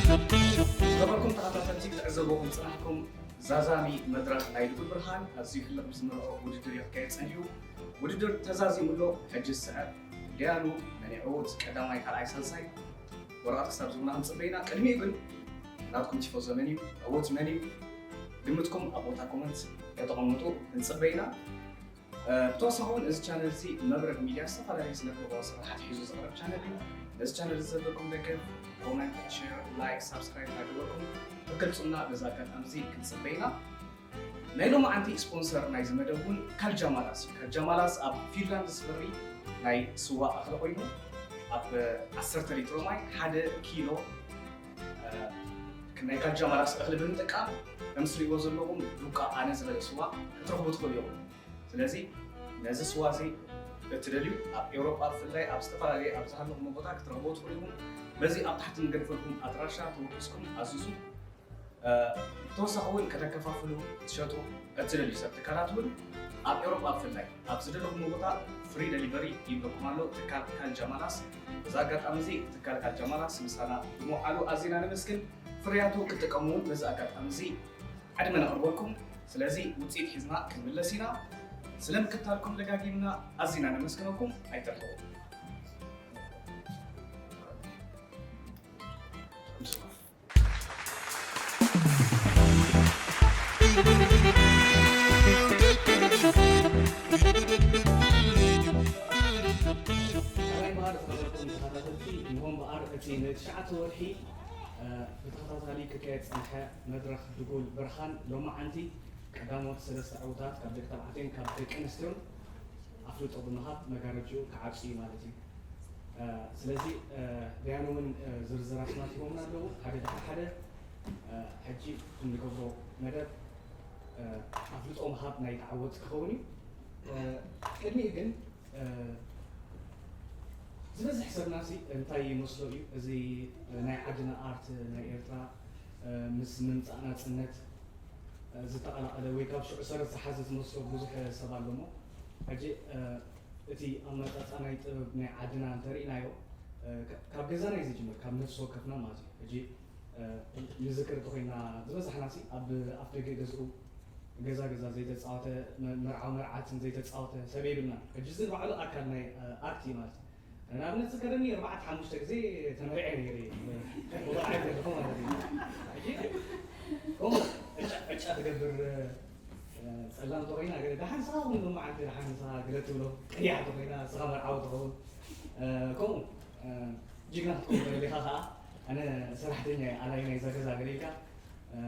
ዝኸበርኩም ተኸታተልቲ፣ ክትዕዘብዎ ዝጸናሕኩም ዛዛሚ መድረኽ ናይ ልዑል ብርሃን ኣዝዩ ሕልቕ ብዝመልኦ ውድድር እዩ ክካየድ ጸኒሑ። ውድድር ተዛዚሙ ኣሎ። ሕጂ ዝስዕብ፣ ደያኑ መን ይዕወት፣ ቀዳማይ፣ ካልኣይ፣ ሳልሳይ፣ ወረቐት ክሳብ ዝህቡና ክንጽበ ኢና። ቅድሚኡ ግን ናትኩም ቲፎዞ መን እዩ፣ ዕዉት መን እዩ፣ ግምትኩም ኣብ ቦታ ኮመንት ከተቐምጡ ክንጽበ ኢና። እ፣ ብተወሳኺ እውን እዚ ቻነል እዚ መብረድ ሚድያ ዝተፈላለዩ ስነ ጥበባዊ ስራሓት ሒዙ ዝቕረብ ቻነል እዩ። ነዚ ቻነል እዚ ዘለኩም ደገፍ፣ ኮመንት፣ ሼር፣ ላይክ፣ ሳብስክራይብ እናገበርኩም ክትገልጹልና በዚ ኣጋጣሚ እዚ ክንጽበ ኢና። ናይ ሎማዓንቲ ስፖንሰር ናይዚ መደብ እውን ካልጃማላስ እዩ። ካልጃማላስ ኣብ ፊንላንድ ዝፈሪ ናይ ስዋ እኽሊ ኮይኑ፣ ኣብ ዓሰርተ ሊትሮ ማይ ሓደ ኪሎ፣ እ፣ ናይ ካልጃማላስ እኽሊ ብምጥቃም፣ ከም ትርእይዎ ዘለኹም፣ ዱቃ ኣነ ዝበለ ስዋ ክትረኽቡ ትኽእሉ ኢኹም። ስለዚ ነዚ ስዋ እዚ እትደልዩ፣ ኣብ ኤውሮጳ ብፍላይ ኣብ ዝተፈላለየ ኣብ ዝሃለኹም ቦታ ክትረኽብዎ ትኽእሉ ኢኹም። በዚ ኣብ ታሕቲ ንገድፈልኩም ኣድራሻ ተወኪስኩም ኣዝዙ። እ፣ ብተወሳኺ እውን ከተከፋፍሉ፣ ክትሸጡ እትደልዩ ሰብ ትካላት እውን ኣብ ኤውሮጳ ብፍላይ ኣብ ዝደለኹም ቦታ ፍሪ ደሊቨሪ ይብለኩም ኣሎ ትካል ካልጃማላስ። በዚ ኣጋጣሚ እዚ ትካል ካልጃማላስ ምሳና ብምውዓሉ ኣዚና ነመስግን። ፍርያቱ ክትጥቀሙ እውን በዚ ኣጋጣሚ እዚ ዕድመ ነቕርበልኩም። ስለዚ ውፅኢት ሒዝና ክንምለስ ኢና። ስለምክታልኩም ደጋጊምና ኣዚና ነመስግነኩም። ኣይትርሕቑ። ራይ መሃር ዝነበርኩም ተኸታተልቲ፣ እንሆ እምበኣር እቲ ንትሽዓተ ወርሒ፣ እ፣ ብተኸታታሊ ክካየድ ዝጸንሐ መድረኽ ድጉል ብርሃን ሎማዓንቲ ቀዳሞት ሰለስተ ዕዉታት ካብ ደቂ ተባዕትዮን ካብ ደቂ ኣንስትዮን ኣፍልጦ ብምሃብ መጋረጅኡ ክዓጹ እዩ ማለት እዩ። እ፣ ስለዚ፣ እ፣ ደያኑ እውን፣ እ፣ ዝርዝር ኣስማት ሂቦምና ኣለዉ። ሓደ ድሕሪ ሓደ፣ እ፣ ሕጂ እንገብሮ መደብ፣ እ፣ ኣፍልጦ ምሃብ ናይ ተዓወቲ ክኸውን እዩ። እ፣ ቅድሚኡ ግን፣ እ፣ ዝበዝሕ ሰብናሲ እንታይ ይመስሎ እዩ? እዚ ናይ ዓድና ኣርት ናይ ኤርትራ፣ እ፣ ምስ ምምጻእ ናጽነት፣ እ፣ ዝተቐላቐለ ወይ ካብ ሽዑ ሰረት ዝሓዘ ዝመስሎ ብዙሕ ሰብ ኣሎ እሞ፣ ሕጂ፣ እ፣ እቲ ኣመጻጽኣ ናይ ጥበብ ናይ ዓድና እንተርኢናዮ፣ እ፣ ካ-፣ ካብ ገዛና እዩ ዝጅምር፣ ካብ ነፍሲ ወከፍና ማለት እዩ። ሕጂ፣ እ፣ ንዝክር እንተኾይና ዝበዛሕናሲ ኣብ ኣፍ ደገ ገዝኡ ገዛ ገዛ ዘይተጻወተ፣ መ-፣ መርዓዊ መርዓትን ዘይተጻወተ ሰብ የብልናን። ሕጂ እዚ ንባዕሉ ኣካል ናይ፣ እ፣ ኣርት እዩ ማለት እዩ። ንኣብነት ዝከረኒ ኣርባዕተ ሓሙሽተ ግዜ ተመሪዐ ነይረ እየ። ብቑዓይ ዘለኹ ማለት እዩ። ሕጂ ከምኡ ዕጫ፣ ዕጫ ትገብር፣ እ፣ ጸላም ተኾይና ገለ ደሓን ንስኻ እውን ሎማዓንቲ ደሓን ንስኻ ገለ ትብሎ ቀያሕ ተኾይና ንስኻ መርዓዊ ትኸውን። እ፣ ከምኡ፣ እ፣ ጅግና ክትከውን ተደሊኻ ከኣ ኣነ ሰራሕተኛ እየ፣ ኣላይ ናይዛ ገዛ ገለ ኢልካ፣ እ፣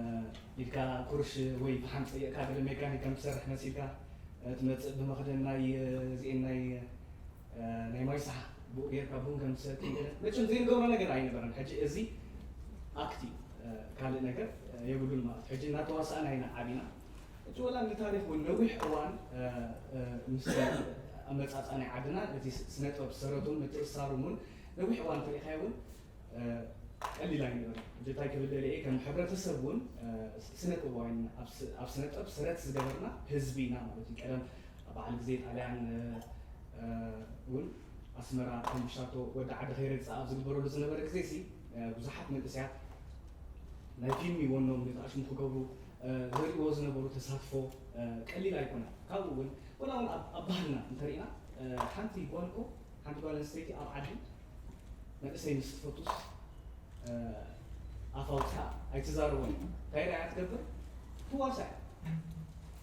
ኢድካ ኩርሽ ወይ ፈሓም ጸይቕካ ገለ ሜካኒክ ከም ትሰርሕ መሲልካ፣ እ፣ ትመጽእ ብመኽደን ናይ፣ እ፣ እዚኤን ናይ፣ እ፣ ናይ ማይ ሰሓ ብኡ ጌርካ ቡን ከም ትሰቲ ገለ መቸም ዘይንገብሮ ነገር ኣይነበረን። ሕጂ እዚ ኣክት እዩ፣ እ፣ ካልእ ነገር፣ እ፣ የብሉን ማለት እዩ። ሕጂ እናተዋሳእና ኢና ዓቢና። ሕጂ ወላ ንታሪኽ እውን ነዊሕ እዋን፣ እ፣ እ፣ ምስ ኣመጻጽኣ ናይ ዓድና ነቲ ስ-፣ ስነ ጥበብ ሰረቱን ምትእስሳሩን እውን ነዊሕ እዋን እንተሪእኻዮ እውን፣ እ፣ ቀሊል ኣይነበረን። ሕጂ እንታይ ክብል ደልየ እየ፣ ከም ሕብረተሰብ እውን፣ እ፣ ስ-፣ ስነ ጥበባውያን ኣብ ስ-፣ ኣብ ስነ ጥበብ ሰረት ዝገበርና ህዝቢ ኢና ማለት እዩ። ቀደም ኣብ በዓል ግዜ ጣልያን፣ እ፣ እ፣ እውን ኣስመራ ከም ብሻቶ ወዲ ዓዲ ከይረግጻ ኣብ ዝግበረሉ ዝነበረ ግዜ ሲ፣ እ፣ ብዙሓት መንእሰያት ናይ ፊልም ይወኖም ነቲ ኣሽሙ ክገብሩ፣ እ፣ ዘርእዎ ዝነበሩ ተሳትፎ፣ እ፣ ቀሊል ኣይኮነን። ካብኡ እውን ወላ እውን ኣብ፣ ኣብ ባህልና እንተሪእና፣ እ፣ ሓንቲ ጓል እኮ፣ ሓንቲ ጓል ኣንስተይቲ ኣብ ዓዲ መንእሰይ ምስ ትፈቱስ፣ እ፣ ኣፍ ኣውጺኣ ኣይትዛረቦን። እንታይ ደኣ እያ ትገብር? ትዋሳእ።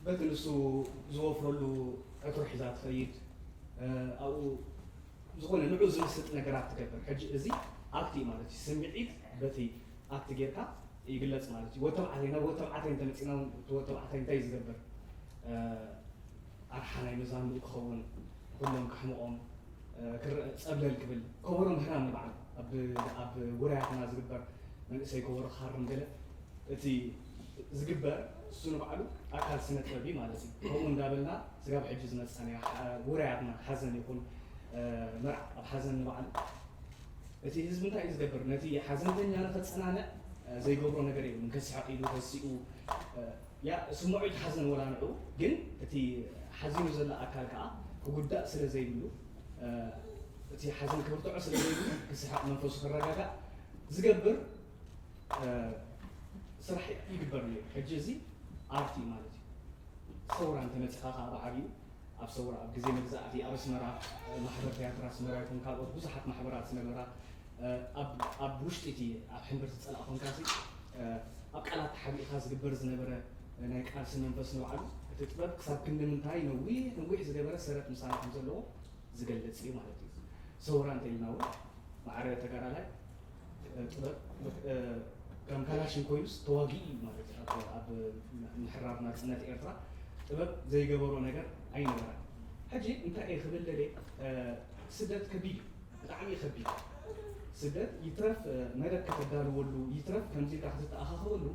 በቲ ንሱ ዝወፍረሉ ዕትሮ ሒዛ ትኸይድ። እ፣ ኣብኡ ዝኾነ ንዑ ዝምስጥ ነገራት ትገብር። ሕጂ እዚ ኣክት እዩ ማለት እዩ። ስምዒት በቲ ኣክት ጌርካ ይግለጽ ማለት እዩ። ወድ ተባዕታይ፣ ናብ ወድ ተባዕታይ እንተመጺእና እውን እቲ ወድ ተባዕታይ እንታይ እዩ ዝገብር? እ፣ ኣርሓ ናይ መዛንኡ ክኸውን፣ ኩሎም ከሕምቖም፣ እ፣ ክረአ ጸብለል ክብል፣ ከበሮ ምህራም ንባዕሉ ኣብ፣ ኣብ ውራያትና ዝግበር መንእሰይ ከበሮ ክሃርም ገለ እቲ ዝግበር እሱ ንባዕሉ ኣካል ስነ ጥበብ እዩ ማለት እዩ። ከምኡ እንዳበልና ስጋብ ሕጂ ዝመጻና እዩ። ሓ-፣ ውራያትና ሓዘን ይኹን፣ እ፣ መርዓ ኣብ ሓዘን ንባዕሉ እቲ ህዝቢ እንታይ እዩ ዝገብር? ነቲ ሓዘንተኛ ንኸጸናንዕ፣ እ፣ ዘይገብሮ ነገር የብሉን። ከስሕቕ ኢሉ ተሲኡ፣ እ፣ ያ ስምዑ እዩ ሓዘን ወላ ንዑ፣ ግን እቲ ሓዚኑ ዘሎ ኣካል ከዓ ክጉዳእ ስለ ዘይብሉ፣ እቲ ሓዘን ክብርትዖ ስለ ዘይብሉ፣ ክስሕቕ፣ መንፈሱ ክረጋጋእ ዝገብር ስራሕ ይግበር ነይሩ። ሕጂ እዚ ኣርት እዩ ማለት እዩ። ሰውራ እንተመፂኻ ከዓ ብዓብዩ ኣብ ሰውራ፣ ኣብ ግዜ መግዛእቲ ኣብ ኣስመራ ማሕበር ትያትር ኣስመራ ይኹን ካልኦት ብዙሓት ማሕበራት ዝነበራ፣ ኣብ ውሽጢ እቲ ኣብ ሕምብርቲ ፀላእ ኮንካሲ ኣብ ቃላት ተሓቢእካ ዝግበር ዝነበረ ናይ ቃልሲ መንፈስ ንባዕሉ፣ እቲ ጥበብ ክሳብ ክንዲ ምንታይ ነዊሕ ነዊሕ ዝገበረ ሰረት ምሳና ከም ዘለዎ ዝገልጽ እዩ ማለት እዩ። ሰውራ እንተኢልና እውን ማዕረ ተጋዳላይ ጥበብ ከም ካላሽን ኮይኑስ ተዋጊኢ እዩ ማለት እዩ። ኣብ ምሕራር ናጽነት ኤርትራ ጥበብ ዘይገበሮ ነገር ኣይነበረን። ሕጂ እንታይ እየ ክብል ደልየ፣ ስደት ከቢድ እዩ፣ ብጣዕሚ እዩ ከቢድ። ስደት ይትረፍ መደብ ከተዳልወሉ፣ ይትረፍ ከምዚ ኢልካ ክትተኣኻኸበሉ።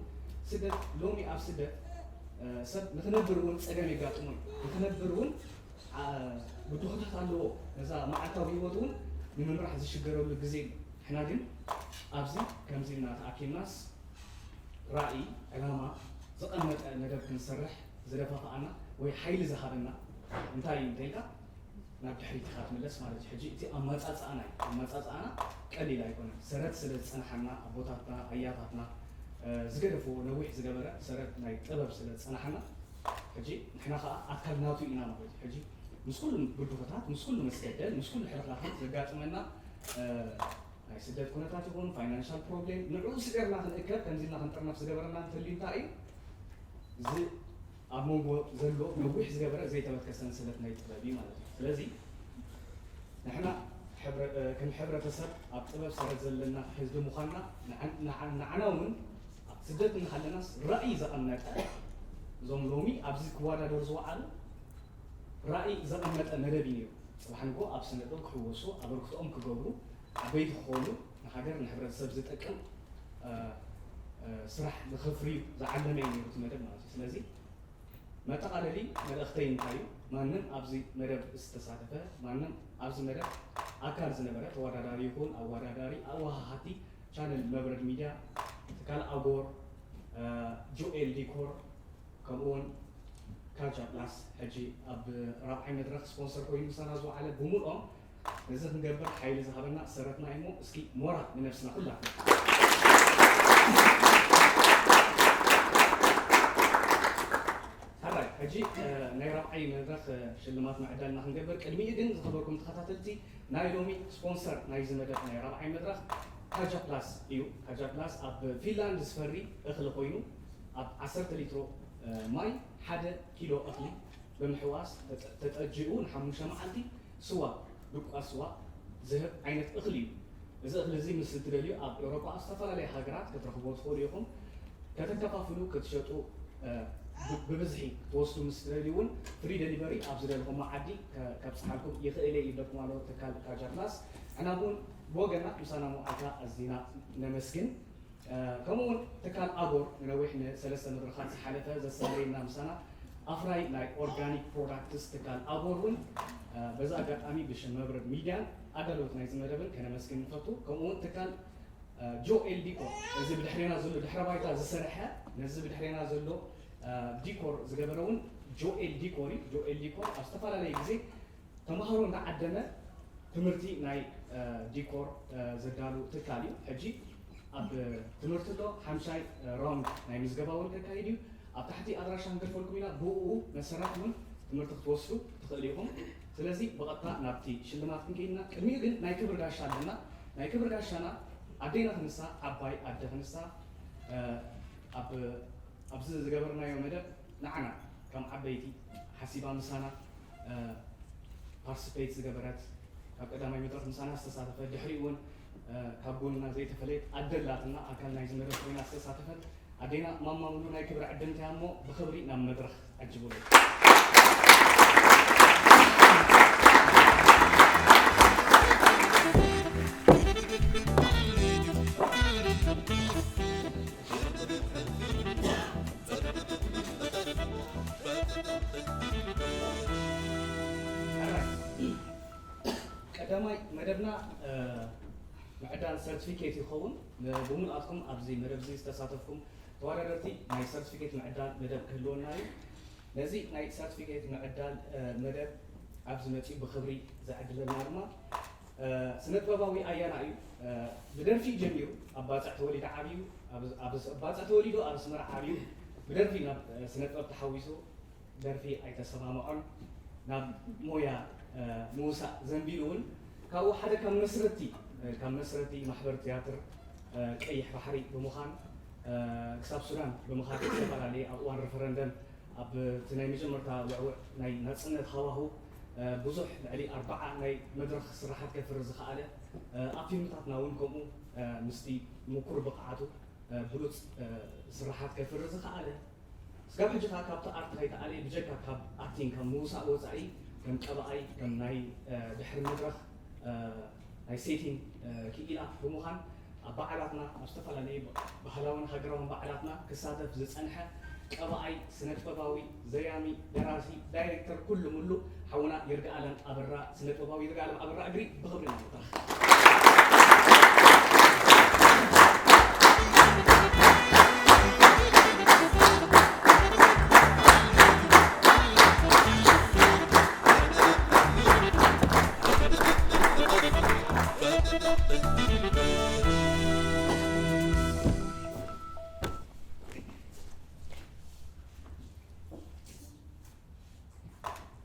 ስደት ሎሚ ኣብ ስደት ሰብ ንክነብር እውን ጸገም የጋጥሞ እዩ። ንክነብር እውን ብድሆታት ኣለዎ። ነዛ መዓልታዊ ህይወት እውን ንምምራሕ ዝሽገረሉ ግዜ እዩ። ንሕና ግን ኣብዚ ከምዚ ኢልና ተኣኪብናስ ራእይ፣ ዕላማ ዘቐመጠ መደብ ክንሰርሕ ዝደፋፍኣና ወይ ሓይሊ ዝሃበና እንታይ እዩ እንተኢልካ፣ ናብ ድሕሪት ኢኻ ትምለስ ማለት እዩ። ሕጂ እቲ ኣመጻጽኣና እዩ። ኣመጻጽኣና ቀሊል ኣይኮነን። ሰረት ስለ ዝጸንሓና፣ ኣቦታትና ኣያታትና ዝገደፍዎ ነዊሕ ዝገበረ ሰረት ናይ ጥበብ ስለ ዝጸንሓና፣ ሕጂ ንሕና ከኣ ኣካል ናቱ ኢና ማለት እዩ። ሕጂ ምስ ኩሉ ብድሆታት፣ ምስ ኩሉ መስገደል፣ ምስ ኩሉ ሕልኽላኻት ዘጋጥመና ናይ ስደት ኩነታት ይኹን ፋይናንሻል ፕሮብሌም፣ ንዕኡ ስዒርና ክንእከብ ከምዚ ኢልና ክንጥርነፍ ዝገበረና እንተልዩ እንታይ እዩ? እዚ ኣብ መንጎ ዘሎ ነዊሕ ዝገበረ ዘይተበከሰ ሰንሰለት ናይ ጥበብ እዩ ማለት እዩ። ስለዚ ንሕና ከም ሕብረተሰብ ኣብ ጥበብ ሰረት ዘለና ህዝቢ ምዃንና ንዓና እውን ስደት እናሃለናስ ራእይ ዘቐመጠ፣ እዞም ሎሚ ኣብዚ ክወዳደሩ ዝወዓሉ ራእይ ዘቐመጠ መደብ እዩ ነይሩ። ጽባሕ ንግሆ ኣብ ስነ ጥበብ ክሕወሱ፣ ኣበርክቶኦም ክገብሩ፣ ዓበይቲ ክኾኑ፣ ንሃገር ንሕብረተሰብ ዝጠቅም ስራሕ ንኸፍርዩ ዝዓለመ እዩ ነይሩ እቲ መደብ ማለት እዩ። ስለዚ መጠቓለሊ መልእኽተይ እንታይ እዩ? ማንም ኣብዚ መደብ ዝተሳተፈ፣ ማንም ኣብዚ መደብ ኣካል ዝነበረ፣ ተወዳዳሪ ይኹን ኣወዳዳሪ፣ ኣወሃሃቲ ቻነል መብረድ ሚድያ፣ ትካል ኣጎር፣ ጆኤል ዲኮር፣ ከምኡውን ካጃ ፕላስ ሕጂ ኣብ ራብዓይ መድረኽ ስፖንሰር ኮይኑ ምሳና ዝወዓለ ብምልኦም ነዚ ክንገብር ሓይሊ ዝሃበና ሰረትና እዩ። እሞ እስኪ ሞራል ንነብስና ኩላትና። ሕራይ ሕጂ ናይ ራብዓይ መድረኽ ሽልማት ምዕዳልና ክንገብር ቅድሚኡ ግን ዝኸበርኩም ተኸታተልቲ ናይ ሎሚ ስፖንሰር ናይዚ መደብ ናይ ራብዓይ መድረኽ ካጃ ፕላስ እዩ። ካጃ ፕላስ ኣብ ፊንላንድ ዝፈሪ እኽሊ ኮይኑ ኣብ ዓሰርተ ሊትሮ ማይ ሓደ ኪሎ እኽሊ ብምሕዋስ ተጠጅኡ ንሓሙሽተ መዓልቲ ስዋ፣ ድቋስ ስዋ ዝህብ ዓይነት እኽሊ እዩ። እዚ እኽሊ እዚ ምስ እትደልዩ ኣብ ኤውሮጳ ኣብ ዝተፈላለዩ ሃገራት ክትረኽብዎ ትኽእሉ ኢኹም። ከተከፋፍሉ፣ ክትሸጡ፣ ብብዝሒ ክትወስዱ ምስ እትደልዩ እውን ፍሪ ደሊቨሪ ኣብ ዝደለኹሞ ዓዲ ከብፅሓልኩም ይኽእል እየ ይብለኩም ኣሎ ትካል ካጃ ፕላስ። ንሕና እውን ብወገና ምሳና ምውዓልካ ኣዚና ነመስግን። ከምኡ እውን ትካል ኣጎር ንነዊሕ ንሰለስተ መድረኻት ዝሓለፈ ዘሰለየና ምሳና ኣፍራይ ናይ ኦርጋኒክ ፕሮዳክትስ ትካል ኣጎር እውን በዚ ኣጋጣሚ ብሽም መብረድ ሚድያን ኣዳለውት ናይዚ መደብን ከነመስግን ንፈቱ። ከምኡ እውን ትካል ጆኤል ዲኮር እዚ ብድሕሬና ዘሎ ድሕረ ባይታ ዝሰርሐ ነዚ ብድሕሬና ዘሎ ዲኮር ዝገበረ እውን ጆኤል ዲኮር እዩ። ጆኤል ዲኮር ኣብ ዝተፈላለየ ግዜ ተምሃሮ እንዳዓደመ ትምህርቲ ናይ ዲኮር ዘዳሉ ትካል እዩ። ሕጂ ኣብ ትምህርቲ ኣሎ ሓምሻይ ራውንድ ናይ ምዝገባ እውን ከካይድ እዩ። ኣብ ታሕቲ ኣድራሻ ክንገድፈልኩም ኢና። ብኡ መሰረት እውን ትምህርቲ ክትወስዱ ትኽእሉ ኢኹም። ስለዚ ብቐጥታ ናብቲ ሽልማት ክንከይድና ቅድሚኡ ግን ናይ ክብሪ ጋሻ ኣለና። ናይ ክብሪ ጋሻና ኣዴና ክንሳ ዓባይ ኣደ ክንሳ ኣብ ኣብዚ ዝገበርናዮ መደብ ንዓና ከም ዓበይቲ ሓሲባ ምሳና ፓርቲስፔት ዝገበረት ካብ ቀዳማይ መድረኽ ምሳና ዝተሳተፈት ድሕሪኡ እውን ካብ ጎንና ዘይተፈለየት ኣደ ኣላትና ኣካል ናይዚ መደብ ኮይና ዝተሳተፈት ኣዴና ማማ ሙሉ ናይ ክብሪ ዕድምቲ እያ እሞ ብኽብሪ ናብ መድረኽ ዓጅቡለይ። ቀዳማይ መደብና ምዕዳል ሰርቲፊኬት ይኸውን። ብሙሉኣትኩም ኣብዚ መደብ እዚ ዝተሳተፍኩም ተወዳደርቲ ናይ ሰርቲፊኬት ምዕዳል መደብ ክህልወና እዩ። ነዚ ናይ ሰርቲፊኬት ምዕዳል መደብ ኣብዚ መጺኡ ብኽብሪ ዘዕድለና ድማ ስነጥበባዊ ኣያና እዩ። ብደርፊ ጀሚሩ ኣብ ባጽዕ ተወሊዱ ዓብዩ፣ ኣብ ባጽዕ ተወሊዱ ኣብ ኣስመራ ዓብዩ። ብደርፊ ናብ ስነጥበብ ተሓዊሱ ደርፊ ኣይተሰማምዖን። ናብ ሞያ ምውሳእ ዘንቢሉ እውን ካብኡ ሓደ ካብ መስረቲ ካብ መስረቲ ማሕበር ትያትር ቀይሕ ባሕሪ ብምዃን ክሳብ ሱዳን ብምኻድ ዝተፈላለየ ኣብ እዋን ሪፈረንደም ኣብ እቲ ናይ መጀመርታ ውዕውዕ ናይ ናጽነት ሃዋሁ ብዙሕ ልዕሊ ኣርባዓ ናይ መድረኽ ስራሓት ከፍሪ ዝኸኣለ ኣብ ፊልምታትና እውን ከምኡ ምስቲ ምኩር ብቕዓቱ ብሉጽ ስራሓት ከፍሪ ዝኸኣለ ስጋብ ሕጂ ከዓ ካብቲ ኣርት ከይተኣለየ ብጀካ ካብ ኣክቲንግ ካብ ምውሳእ ወፃኢ ከም ቀባኣይ ከም ናይ ድሕሪ መድረኽ ናይ ሴቲንግ ክኢላ ብምዃን ኣብ በዓላትና ኣብ ዝተፈላለዩ ባህላውን ሃገራውን በዓላትና ክሳተፍ ዝፀንሐ ቀባኣይ ስነጥበባዊ ዘያሚ ደራሲ ዳይሬክተር ኩሉ ሙሉ ሓውና ይርጋኣለም ኣበራ ስነጥበባዊ ይርጋኣለም ኣበራ እግሪ ብኽብሪ ንብረኽ።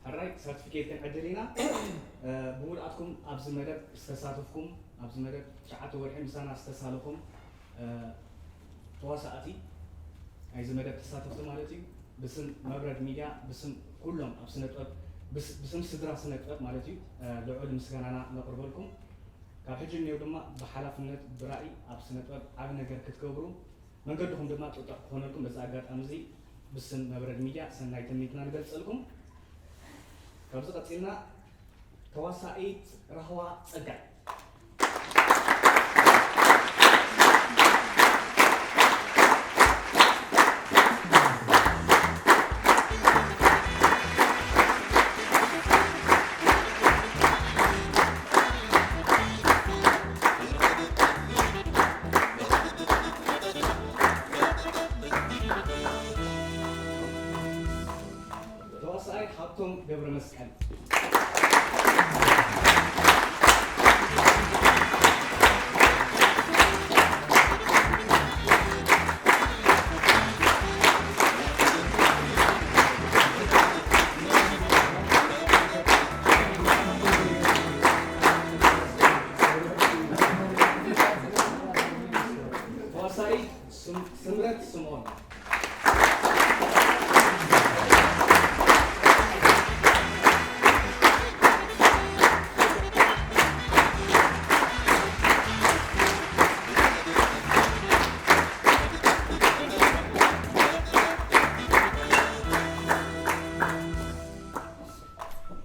ሕራይ ሰርቲፊኬት ክንዕድል ኢና። ብውድኣትኩም ኣብዚ መደብ ዝተሳተፍኩም፣ ኣብዚ መደብ ትሽዓተ ወርሒ ምሳና ዝተሳለኹም ተዋሳእቲ ናይዚ መደብ ተሳተፍቲ ማለት እዩ፣ ብስም መብረድ ሚድያ፣ ብስም ኩሎም ኣብ ስነጥበብ፣ ብስም ስድራ ስነጥበብ ማለት እዩ፣ ልዑል ምስጋናና ነቕርበልኩም። ካብ ሕጂ ንኔው ድማ ብሓላፍነት ብራእይ ኣብ ስነጥበብ ዓቢ ነገር ክትገብሩ መንገድኹም ድማ ጥጡሕ ክኾነልኩም በዚ ኣጋጣሚ እዚ ብስም መብረድ ሚድያ ሰናይ ትምኒትና ንገልጸልኩም። ካብዚ ቀጺልና ተዋሳኢት ራህዋ ጸጋይ። ተዋሳኣይ ሃብቶም ገብረመስቀል። ተዋሳኢት ስምረት ስምኦን።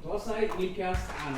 ተዋሳኣይ ሚልክያስ ዓነ።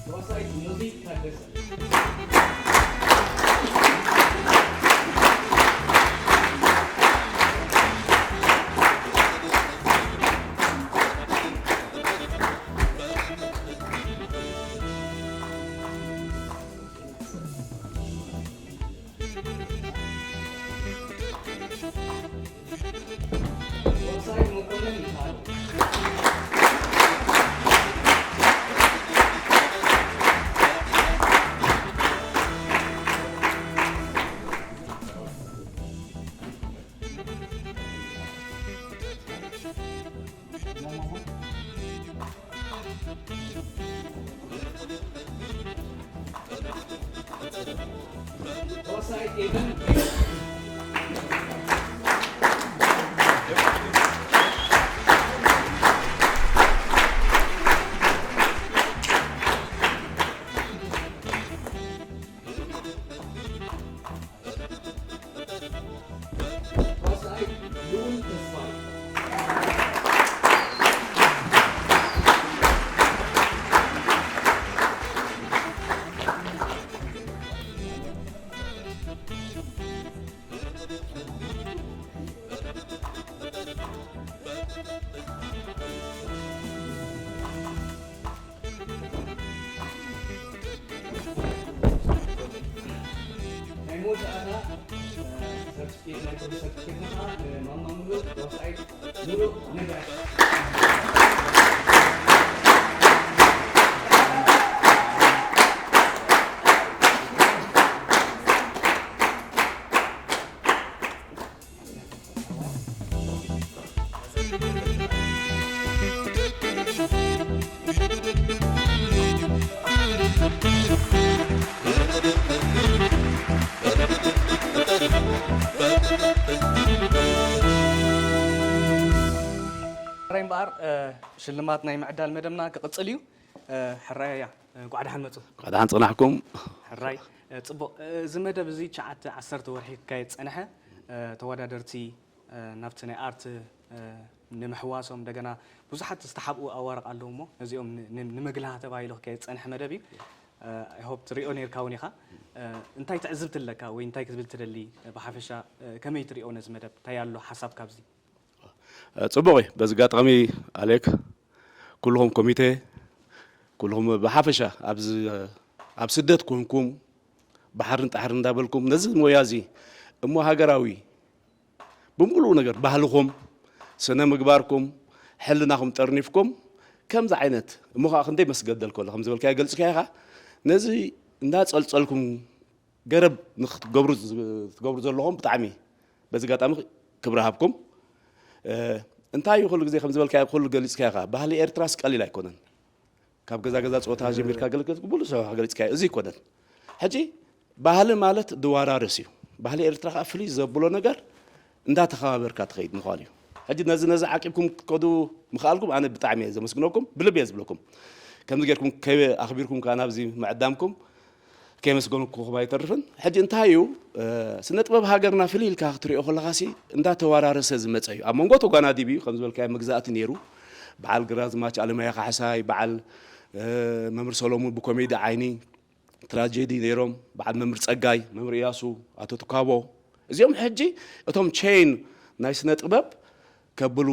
ተዋሳኢት ሙዚክ ታደሰ። ናይ መወዳእታ ሰርቲፊኬት፣ ናይ ሰርቲፊኬት ከዓ ንማማ ሙሉ ተዋሳኢት ሙሉ ነጋሽ። ሕራይ እምበኣር፣ እ፣ ሽልማት ናይ ምዕዳል መደብና ክቕጽል እዩ። እ፣ ሕራይ እያ፣ እ፣ እንቋዕ ደሓን መጹ። እንቋዕ ደሓን ጸናሕኩም። ሕራይ፣ እ፣ ጽቡቕ። እ፣ እዚ መደብ እዚ ትሽዓተ ዓሰርተ ወርሒ ክካየድ ጸንሐ። እ፣ ተወዳደርቲ፣ እ፣ ናብቲ ናይ ኣርት፣ እ፣ ንምሕዋሶም እንደገና ብዙሓት ዝተሓብኡ ኣዋርቕ ኣለዉ እሞ ነዚኦም ን-፣ ን-፣ ንምግላህ ተባሂሉ ክካየድ ዝጸንሐ መደብ እዩ። እ፣ I hope ትሪኦ ነይርካ እውን ኢኻ። እ፣ እንታይ ትዕዝብቲ ኣለካ ወይ እንታይ ክትብል ትደሊ? እ፣ ብሓፈሻ፣ እ፣ ከመይ ትሪኦ ነዚ መደብ? እንታይ ኣሎ ሓሳብ ካብዚ? እ፣ ጽቡቕ እዩ። በዚ ኣጋጣሚ ኣሌክ፣ ኩልኹም ኮሚቴ፣ ኩልኹም ብሓፈሻ ኣብዚ፣ ኣብ ስደት ኮንኩም ባሕርን ጣሕርን እንዳበልኩም ነዚ ሞያ እዚ እሞ ሃገራዊ ብምሉኡ ነገር ባህልኹም፣ ስነ ምግባርኩም፣ ሕልናኹም ጠርኒፍኩም ከምዚ ዓይነት እሞ ኸዓ ክንደይ መስገደል ከሎ ከም ዝበልካዮ ገልጽካዮ ኢኻ። ነዚ እንዳጸልጸልኩም ገረብ ንክትገብሩ ዝ-፣ ትገብሩ ዘለኹም ብጣዕሚ በዚ ኣጋጣሚ ክብሪ ሃብኩም። እ፣ እንታይ እዩ ኩሉ ግዜ ከም ዝበልካዮ ኩሉ ገሊጽካዮ ኢኻ። ባህሊ ኤርትራስ ቀሊል ኣይኮነን። ካብ ገዛ ገዛ ጸወታ ጀሚርካ ገለገለ ኩሉ ሰብ ገሊጽካዮ። እዚ ኣይኮነን። ሕጂ ባህሊ ማለት ድዋራረስ እዩ። ባህሊ ኤርትራ ከኣ ፍልይ ዘብሎ ነገር እንዳተኸባበርካ ትኸይድ ምዃኑ እዩ። ሕጂ ነዚ፣ ነዚ ዓቂብኩም ክትከዱ ምኽኣልኩም ኣነ ብጣዕሚ እየ ዘመስግነኩም፣ ብልቢ እየ ዝብለኩም። ከምዚ ጌርኩም ከይ-፣ ኣኽቢርኩም ከኣ ናብዚ ምዕዳምኩም ከየመስገንኩኹም ኣይተርፍን። ሕጂ እንታይ እዩ፣ እ፣ ስነ ጥበብ ሃገርና ፍልይ ኢልካ ክትሪኦ ከለኻሲ እንዳተወራረሰ ዝመጸ እዩ። ኣብ መንጎ ተጓናዲብ እዩ፣ ከም ዝበልካዮ መግዛእቲ ነይሩ። በዓል ግራዝማች ኣለማየሁ ካሕሳይ፣ በዓል፣ እ፣ መምህር ሰሎሙን ብኮሜዲ ዓይኒ፣ ትራጀዲ ነይሮም፣ በዓል መምህር ጸጋይ፣ መምህር እያሱ፣ ኣቶ ትካቦ፣ እዚኦም ሕጂ እቶም ቼን ናይ ስነ ጥበብ ከብሉ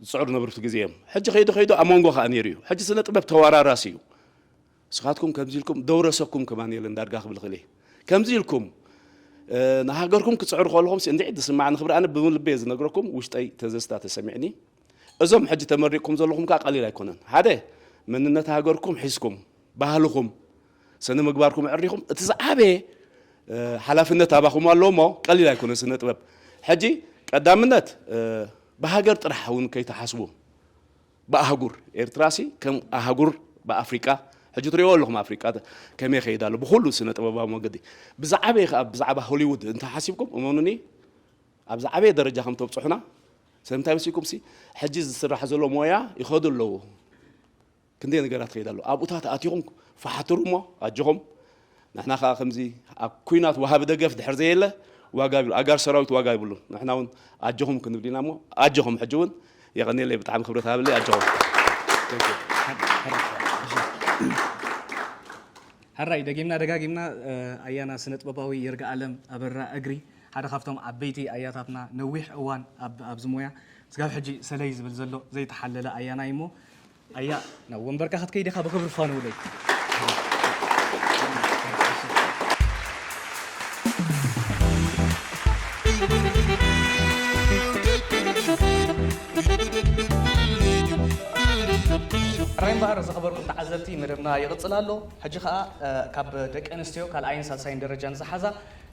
ዝጽዕሩ ነበሩ እቲ ግዜ እዮም። ሕጂ ከይዱ ከይዱ ኣብ መንጎ ከኣ ነይሩ እዩ። ሕጂ ስነ ጥበብ ተወራራሲ እዩ። ንስኻትኩም ከምዚ ኢልኩም ደውረሰኩም ከማን የለን ዳርጋ ክብል እኽእል እየ። ከምዚ ኢልኩም፣ እ፣ ንሃገርኩም ክጽዕሩ ከለኹም ሲ እንድዒ ዝስማዕ ንኽብሪ ኣነ ብልበይ ዝነግረኩም ውሽጠይ ተዘስታ ተሰሚዕኒ። እዞም ሕጂ ተመሪቕኩም ዘለኹም ከኣ ቀሊል ኣይኮነን። ሓደ መንነት ሃገርኩም ሒዝኩም፣ ባህልኹም፣ ስነ ምግባርኩም ኣዕሪኹም፣ እቲ ዝዓበየ፣ እ፣ ሓላፍነት ኣባኹም ኣሎ እሞ ቀሊል ኣይኮነን ስነ ጥበብ። ሕጂ ቀዳምነት፣ እ፣ ብሃገር ጥራሕ እውን ከይትሓስቡ፣ ብኣህጉር ኤርትራሲ ከም ኣህጉር ብኣፍሪቃ፣ ሕጂ ትሪእዎ ኣለኹም ኣፍሪቃ ከመይ ይኸይድ ኣሎ ብኹሉ ስነ ጥበባዊ መገዲ። ብዝዓበየ ከኣ ብዛዕባ ሆሊውድ እንተሓሲብኩም እመኑኒ ኣብ ዝዓበየ ደረጃ ከም ተብጽሑና። ስለምንታይ መሲልኩምሲ ሕጂ ዝስራሕ ዘሎ ሞያ ይኸዱ ኣለዉ። ክንደይ ነገራት ይኸይድ ኣሎ። ኣብኡታት ኣቲኹም ፋሕትሩ እሞ ኣጆኹም። ንሕና ከኣ ከምዚ ኣብ ኲናት ወሃቢ ደገፍ ድሕር ዘየለ ዋጋ ይብሉ፣ ኣጋር ሰራዊት ዋጋ ይብሉን። ንሕና እውን ኣጆኹም ክንብል ኢና እሞ ኣጆኹም። ሕጂ እውን የቐንየለይ፣ ብጣዕሚ ክብረት ሃብለይ፣ ኣጆኹም። ሕራይ ደጊምና ደጋጊምና፣ እ፣ ኣያና ስነ ጥበባዊ ይርጋኣለም ኣበራ እግሪ ሓደ ካብቶም ዓበይቲ ኣያታትና ነዊሕ እዋን ኣብ፣ ኣብዚ ሞያ ስጋብ ሕጂ ሰለይ ዝብል ዘሎ ዘይተሓለለ ኣያና እዩ እሞ ኣያ ናብ ወንበርካ ክትከይድ ኢኻ ብክብሪ ፋነውለይ። ሕራይ እምበኣር ዝኸበርኩም ተዓዘብቲ መደብና ይቕጽል ኣሎ። ሕጂ ኸኣ፣ እ፣ ካብ ደቂ ኣንስትዮ ካልኣይን ሳልሳይን ደረጃን ዝሓዛ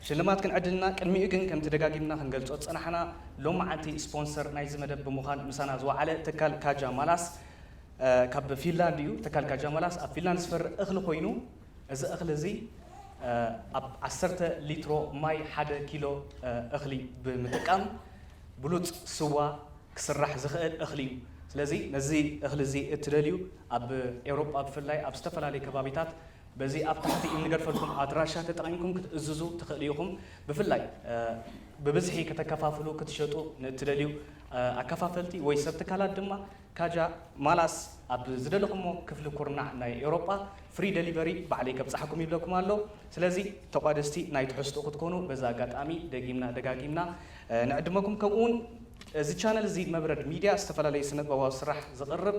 ሽልማት ክንዕድልና፣ ቅድሚኡ ግን ከምቲ ደጋጊምና ክንገልጾ ዝጸናሕና ሎም መዓልቲ ስፖንሰር ናይዚ መደብ ብምዃን ምሳና ዝወዓለ ትካል ካጃ ማላስ፣ እ፣ ካብ ፊንላንድ እዩ። ትካል ካጃ ማላስ ኣብ ፊንላንድ ዝፈሪ እኽሊ ኮይኑ እዚ እኽሊ እዚ፣ ኣብ ዓሰርተ ሊትሮ ማይ ሓደ ኪሎ እኽሊ ብምጥቃም ብሉጽ ስዋ ክስራሕ ዝኽእል እኽሊ እዩ። ስለዚ ነዚ እኽሊ እዚ እትደልዩ ኣብ ኤውሮጳ ብፍላይ ኣብ ዝተፈላለዩ ከባቢታት በዚ ኣብ ታሕቲ እንገድፈልኩም ኣድራሻ ተጠቒምኩም ክትእዝዙ ትኽእሉ ኢኹም። ብፍላይ ብብዝሒ ከተከፋፍሉ ክትሸጡ ንእትደልዩ ኣከፋፈልቲ ወይ ሰብ ትካላት ድማ ካጃ ማላስ ኣብ ዝደለኹሞ ክፍሊ ኩርናዕ ናይ ኤውሮጳ ፍሪ ደሊቨሪ ባዕለይ ከብጽሓኩም ይብለኩም ኣሎ። ስለዚ ተቋደስቲ ናይ ትሕዝቶ ክትኮኑ በዛ ኣጋጣሚ ደጊምና ደጋጊምና ንዕድመኩም። ከምኡ እውን እዚ ቻነል እዚ መብረድ ሚድያ ዝተፈላለዩ ስነጥበባዊ ስራሕ ዝቕርብ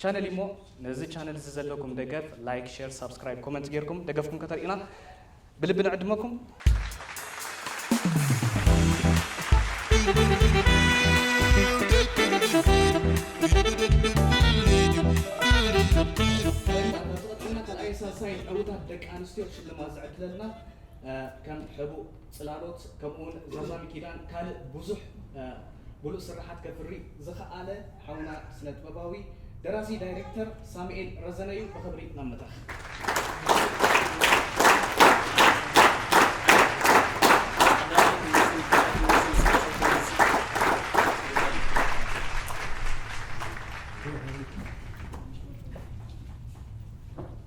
ቻነል እሞ ነዚ ቻነል እዚ ዘለኩም ደገፍ ላይክ፣ ሼር፣ ሳብስክራይብ፣ ኮመንት ጌርኩም ደገፍኩም ከተርእዩና ብልቢ ንዕድመኩም። ካልኣይ ሳልሳይ ዕውታት ደቂ ኣንስትዮ ሽልማት ዝዕድለልና ከም ሕቡእ ጽላሎት ከምኡውን ዛዛሚ ኪዳን ካልእ ብዙሕ ምሉእ ስርሓት ከፍሪ ዝኸኣለ ሓውና ስነ ጥበባዊ ደራሲ ዳይሬክተር ሳሙኤል ረዘነ እዩ። ብኽብሪ ናብ መድረኽ።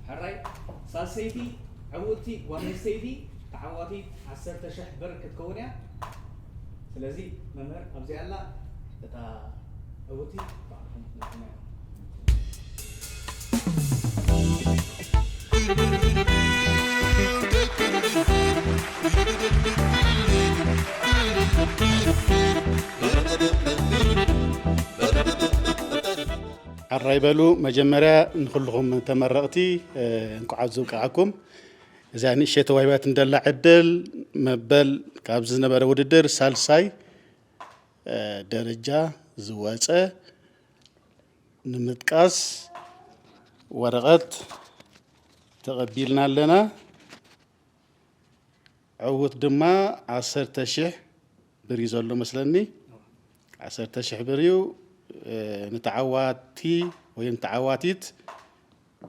ሕራይ ሳልሰይቲ ዕውትቲ ጓል ኣንስተይቲ ተዓዋቲት ዓሰርተ ሽሕ ብር ክትከውን እያ። ስለዚ መምህር ኣብዚኣ ኣላ እታ ዕውቲ ባዕልኹም ትነግሩና ኢኹም። ሕራይ በሉ። መጀመርያ ንኹልኹም ተመረቕቲ እንኳዕ ኣብዚ ኣብቅዓኩም። እዛ ንእሽተይ ተዋሂባትን ደላ ዕድል መበል ካብዚ ዝነበረ ውድድር ሳልሳይ ደረጃ ዝወፀ ንምጥቃስ ወረቐት ተቐቢልና ኣለና። ዕውት ድማ ዓሰርተ ሽሕ ብር እዩ ዘሎ መስለኒ። ዓሰርተ ሽሕ ብር እዩ። ንተዓዋቲ ወይ ንተዓዋቲት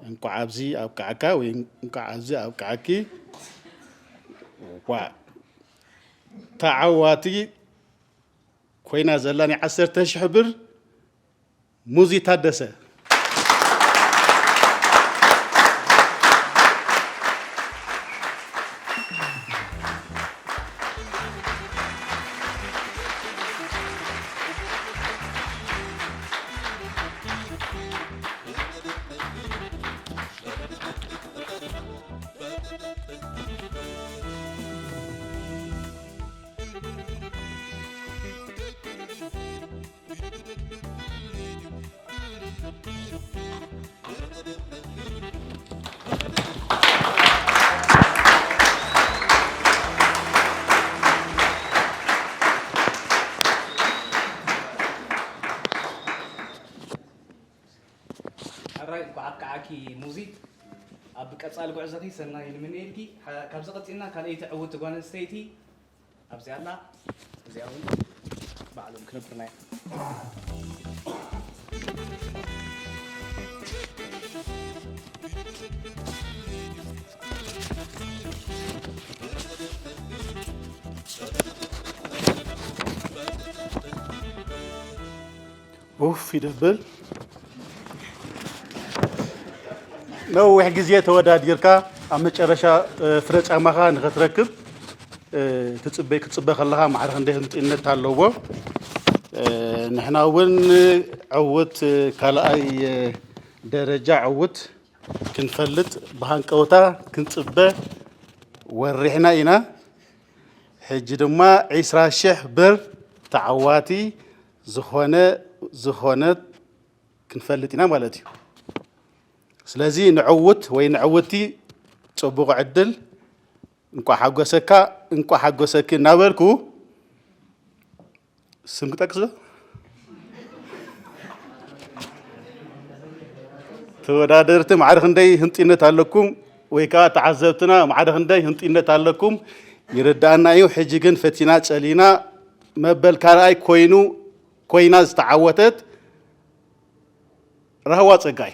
እንኳዕ ኣብዚ ኣብቅዓካ ወይ እንኳዕ ኣብዚ ኣብቅዓኪ። ዋ ተዓዋቲ ኮይና ዘላ ናይ ዓሰርተ ሽሕ ብር ሙዚ ታደሰ። ሕራይ እንኳዕ ኣብቅዓኪ ሙዚ። ኣብ ቀጻሊ ጉዕዞኺ ሰናይ ንምነየልኪ። ሓ-፣ ካብዚ ቀጺልና ካልኣይቲ ዕውቲ ጓል ኣንስተይቲ ኣብዚኣ ኣላ። እዚኣ እውን ባዕሎም ክነብርና እዮም። ኡፍ ይደብል። ነዊሕ ግዜ ተወዳዲርካ ኣብ መጨረሻ፣ እ፣ ፍረ ጫማኻ ንኽትረክብ፣ እ፣ ትጽበ-፣ ክትጽበ ከለኻ ማዕረ ክንደይ ህንጡይነት ኣለዎ። እ፣ ንሕና እውን ዕውት፣ እ፣ ካልኣይ፣ እ፣ ደረጃ ዕውት ክንፈልጥ ብሃንቀውታ ክንጽበ ወሪሕና ኢና። ሕጂ ድማ ዒስራ ሽሕ ብር ተዓዋቲ ዝኾነ፣ ዝኾነት ክንፈልጥ ኢና ማለት እዩ። ስለዚ ንዕውት ወይ ንዕውቲ ጽቡቕ ዕድል፣ እንቋዕ ሓጎሰካ፣ እንቋዕ ሓጎሰኪ እናበልኩ፣ ስም ክጠቅስ ዶ? ተወዳደርቲ ማዕረ ክንደይ ህንጡይነት ኣለኩም፣ ወይ ከዓ ተዓዘብትና ማዕረ ክንደይ ህንጡይነት ኣለኩም ይርድኣና እዩ። ሕጂ ግን ፈቲና ጸሊና መበል ካልኣይ ኮይኑ፣ ኮይና ዝተዓወተት ራህዋ ጸጋይ።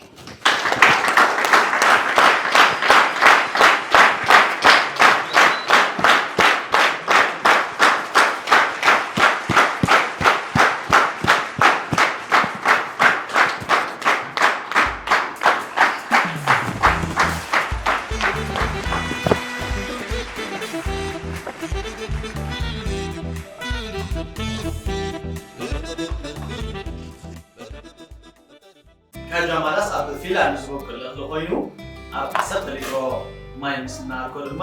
ካጃማላስ ኣብ ፊንላንድ ዝቦቅል እኽሊ ኮይኑ፣ ኣብ ዓሰርተ ሊትሮ ማይ ምስ እናኣርኮ ድማ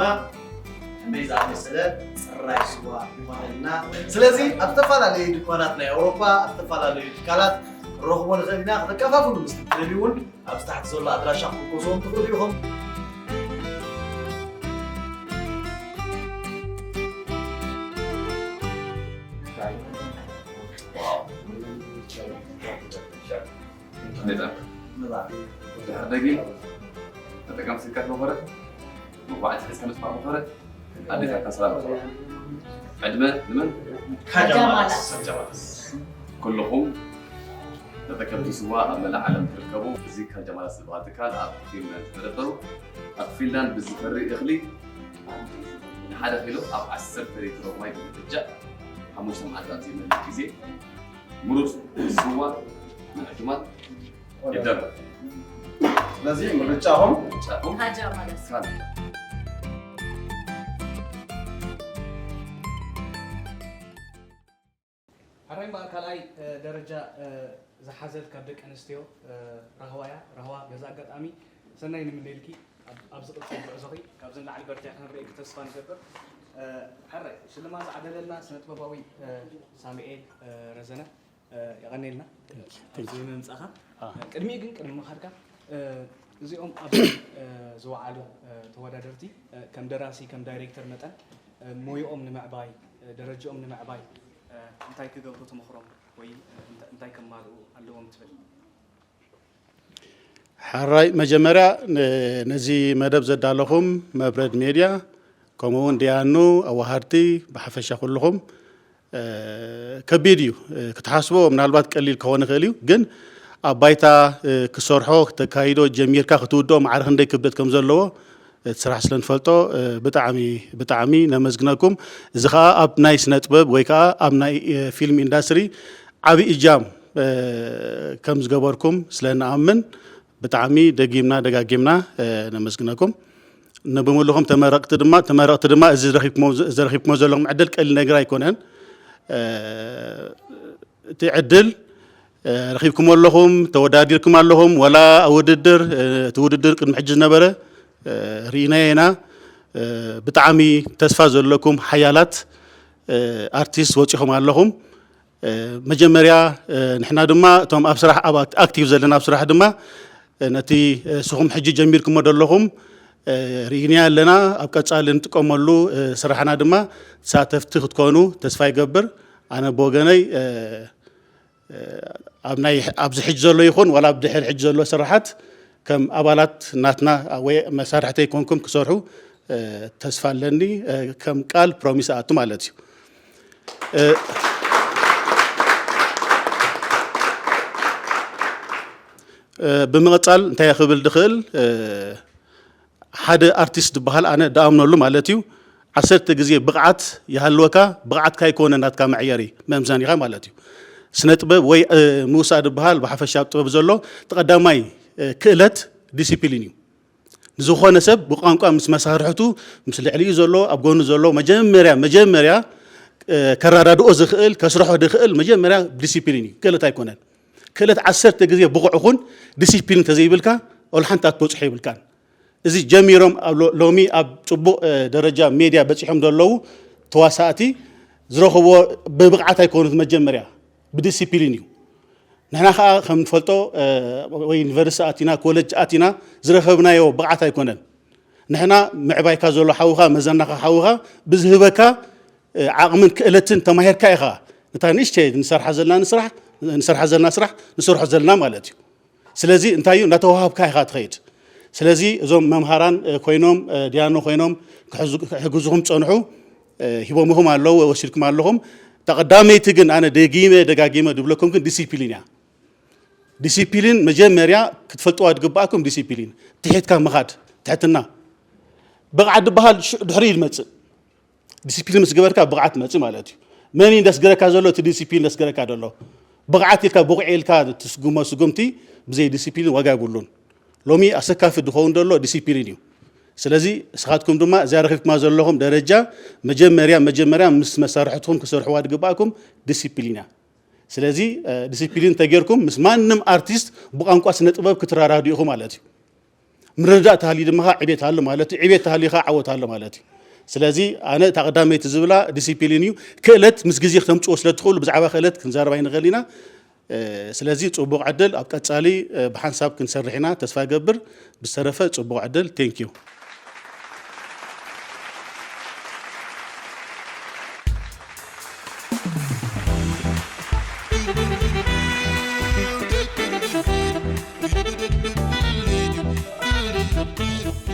ከመይ ዝኣመሰለ ጽራይ ስዋ ይኾነልና። ስለዚ ኣብ ዝተፈላለዩ ድኳናት ናይ ኣውሮፓ፣ ኣብ ዝተፈላለዩ ትካላት ክንረኽቦ ንኽእል ኢና። ከተከፋፍሉ ምስ ትደልዩ እውን ኣብዚ ታሕቲ ዘሎ ኣድራሻ ክትውከስዎም ትኽእሉ ኢኹም። እንዴት ነህ? ድሕር ደጊም ተጠቀም ስልካት መኾረት መባዕት ሒዝካ ምስማዕ መኾረት ኣዴታትና ሰላም መኾረት ዕድመ ንመን ካጃማላስ ኩልኹም ተጠቀምቲ ስዋ ኣብ መላእ ዓለም ትርከቡ። እዚ ካጃማላስ ዝበሃል ትካል ኣብ ፊንላንድ ተደበሩ። ኣብ ፊንላንድ ብዝፈሪ እኽሊ ንሓደ ኪሎ ኣብ ዓሰርተ ሊትሮ ማይ ብምፍጃእ ሓሙሽተ መዓልታት ኣብ ዘይመልእ ግዜ ምሩፅ ስዋ ንዕዱማት ይዳሎ። ስለዚ ምርጫኹም ጫኹም ካጃማላስ ካል ሕራይ እምበኣር ካልኣይ ደረጃ ዝሓዘት ካብ ደቂ ኣንስትዮ ራህዋ እያ። ራህዋ በዚ ኣጋጣሚ ሰናይ ንምነየልኪ። ኣብ ዝቕፅል ጉዕዞኺ ካብዚ ንላዕሊ በርቲዕኪ ክንርእየኪ ተስፋ ንገብር። ሕራይ ሽልማት ዝዓደለልና ስነ ጥበባዊ ሳሙኤል ረዘነ የቐንየልና ኣብዚ ምምፃእኻ። ቅድሚኡ ግን ቅድሚ ምኻድካ እዚኦም ኣብዚ ዝወዓሉ ተወዳደርቲ ከም ደራሲ ከም ዳይሬክተር መጠን ሞይኦም ንምዕባይ ደረጅኦም ንምዕባይ እንታይ ክገብሩ ትመኽሮም ወይ እንታይ ከማልኡ ኣለዎም ትብል? ሕራይ መጀመርያ ነዚ መደብ ዘዳለኹም መብረድ ሜድያ ከምኡ እውን ዲያኑ ኣዋሃድቲ ብሓፈሻ ኩልኹም ከቢድ እዩ ክትሓስቦ ምናልባት ቀሊል ክኸውን ይኽእል እዩ ግን ኣብ ባይታ ክሰርሖ ክተካይዶ ጀሚርካ ክትውድኦ ማዕረ ክንደይ ክብደት ከም ዘለዎ እቲ ስራሕ ስለ ንፈልጦ ብጣዕሚ ብጣዕሚ ነመስግነኩም እዚ ከዓ ኣብ ናይ ስነ ጥበብ ወይ ከዓ ኣብ ናይ ፊልም ኢንዳስትሪ ዓብዪ እጃም ከም ዝገበርኩም ስለ ንኣምን ብጣዕሚ ደጊምና ደጋጊምና ነመስግነኩም። ንብምሉኹም ተመረቕቲ ድማ ተመረቕቲ ድማ እዚ ዝረኺብኩሞ ዘለኹም ዕድል ቀሊል ነገር ኣይኮነን። እቲ ዕድል ረኺብኩም ኣለኹም፣ ተወዳዲርኩም ኣለኹም፣ ወላ ኣብ ውድድር እቲ ውድድር ቅድሚ ሕጂ ዝነበረ ርኢናዮ ኢና። ብጣዕሚ ተስፋ ዘለኩም ሓያላት ኣርቲስት ወፂኹም ኣለኹም። መጀመርያ ንሕና ድማ እቶም ኣብ ስራሕ ኣብ ኣክቲቭ ዘለና ኣብ ስራሕ ድማ ነቲ ስኹም ሕጂ ጀሚርኩሞ ዘለኹም ርኢናዮ ኣለና ኣብ ቀፃሊ ንጥቀመሉ ስራሕና ድማ ተሳተፍቲ ክትኮኑ ተስፋ ይገብር ኣነ ብወገነይ ኣብ ናይ ኣብዚ ሕጂ ዘሎ ይኹን ዋላ ኣብ ድሕሪ ሕጂ ዘሎ ስራሓት ከም ኣባላት ናትና ወይ መሳርሕተይ ኮንኩም ክሰርሑ ተስፋ ኣለኒ ከም ቃል ፕሮሚስ ኣቱ ማለት እዩ ብምቕፃል እንታይ ክብል ድኽእል ሓደ ኣርቲስት ዝበሃል ኣነ ድኣምነሉ ማለት እዩ ዓሰርተ ግዜ ብቕዓት ይሃልወካ ብቕዓትካ ይኮነ ናትካ መዕየሪ መምዘኒኻ ማለት እዩ ስነ ጥበብ ወይ ምውሳእ ዝበሃል ብሓፈሻ ኣብ ጥበብ ዘሎ ተቐዳማይ ክእለት ዲሲፕሊን እዩ ንዝኾነ ሰብ ብቋንቋ ምስ መሳርሕቱ ምስ ልዕሊኡ ዘሎ ኣብ ጎኑ ዘሎ መጀመርያ መጀመርያ ከረዳድኦ ዝኽእል ከስርሖ ዝኽእል መጀመርያ ዲሲፕሊን እዩ ክእለት ኣይኮነን ክእለት ዓሰርተ ግዜ ብቑዕ ኹን ዲሲፕሊን ተዘይብልካ ወላ ሓንቲ ኣትበፅሖ ይብልካን እዚ ጀሚሮም ሎሚ ኣብ ፅቡቕ ደረጃ ሜድያ በፂሖም ዘለዉ ተዋሳእቲ ዝረኽብዎ ብብቕዓት ኣይኮኑት መጀመርያ ብዲሲፕሊን እዩ ንሕና ከዓ ከም ንፈልጦ ወይ ዩኒቨርሲቲ ኣቲና ኮለጅ ኣቲና ዝረኸብናዮ ብቕዓት ኣይኮነን ንሕና ምዕባይካ ዘሎ ሓውኻ መዘናኻ ሓውኻ ብዝህበካ ዓቕምን ክእለትን ተማሂርካ ኢኻ ነታ ንእሽተይ ንሰርሓ ዘለና ንስራሕ ንሰርሓ ዘለና ስራሕ ንሰርሖ ዘለና ማለት እዩ ስለዚ እንታይ እዩ እናተዋሃብካ ኢኻ ትኸይድ ስለዚ እዞም መምሃራን ኮይኖም ዲያኖ ኮይኖም ክሕግዙኹም ፀንሑ ሂቦምኹም ኣለዉ ወሲድኩም ኣለኹም ተቐዳመይቲ ግን ኣነ ደጊመ ደጋጊመ ድብለኩም ግን ዲሲፕሊን እያ ዲሲፕሊን መጀመርያ ክትፈልጥዋ ዝግባኣኩም ዲሲፕሊን ትሒትካ ምኻድ ትሕትና ብቕዓት ዝበሃል ድሕሪ ይመፅእ ዲሲፕሊን ምስ ገበርካ ብቕዓት መፅእ ማለት እዩ መን ደስግረካ ዘሎ እቲ ዲሲፕሊን ደስግረካ ዘሎ ብቕዓት ኢልካ ብቑዕ ኢልካ ትስጉሞ ስጉምቲ ብዘይ ዲሲፕሊን ዋጋ የብሉን ሎሚ ኣሰካፊ ዝኸውን ዘሎ ዲሲፕሊን እዩ ስለዚ እስኻትኩም ድማ እዚኣ ረኺብኩማ ዘለኹም ደረጃ መጀመርያ መጀመርያ ምስ መሳርሕትኩም ክሰርሕዋ ዝግባእኩም ዲሲፕሊን እያ ስለዚ ዲሲፕሊን እንተጌርኩም ምስ ማንም ኣርቲስት ብቋንቋ ስነ ጥበብ ክትረዳድኡ ኢኹም ማለት እዩ። ምርድዳእ ተሃልዩ ድማ ከዓ ዕቤት ኣሎ ማለት እዩ። ዕቤት ተሃልዩ ከዓ ዓወት ኣሎ ማለት እዩ። ስለዚ ኣነ እታ ቀዳመይቲ ዝብላ ዲሲፕሊን እዩ። ክእለት ምስ ግዜ ክተምፅዎ ስለ ትኽእሉ ብዛዕባ ክእለት ክንዛረብ ኣይንኽእል ኢና። ስለዚ ፅቡቕ ዕድል፣ ኣብ ቀፃሊ ብሓንሳብ ክንሰርሕ ኢና ተስፋ ገብር። ብዝተረፈ ፅቡቕ ዕድል። Thank you።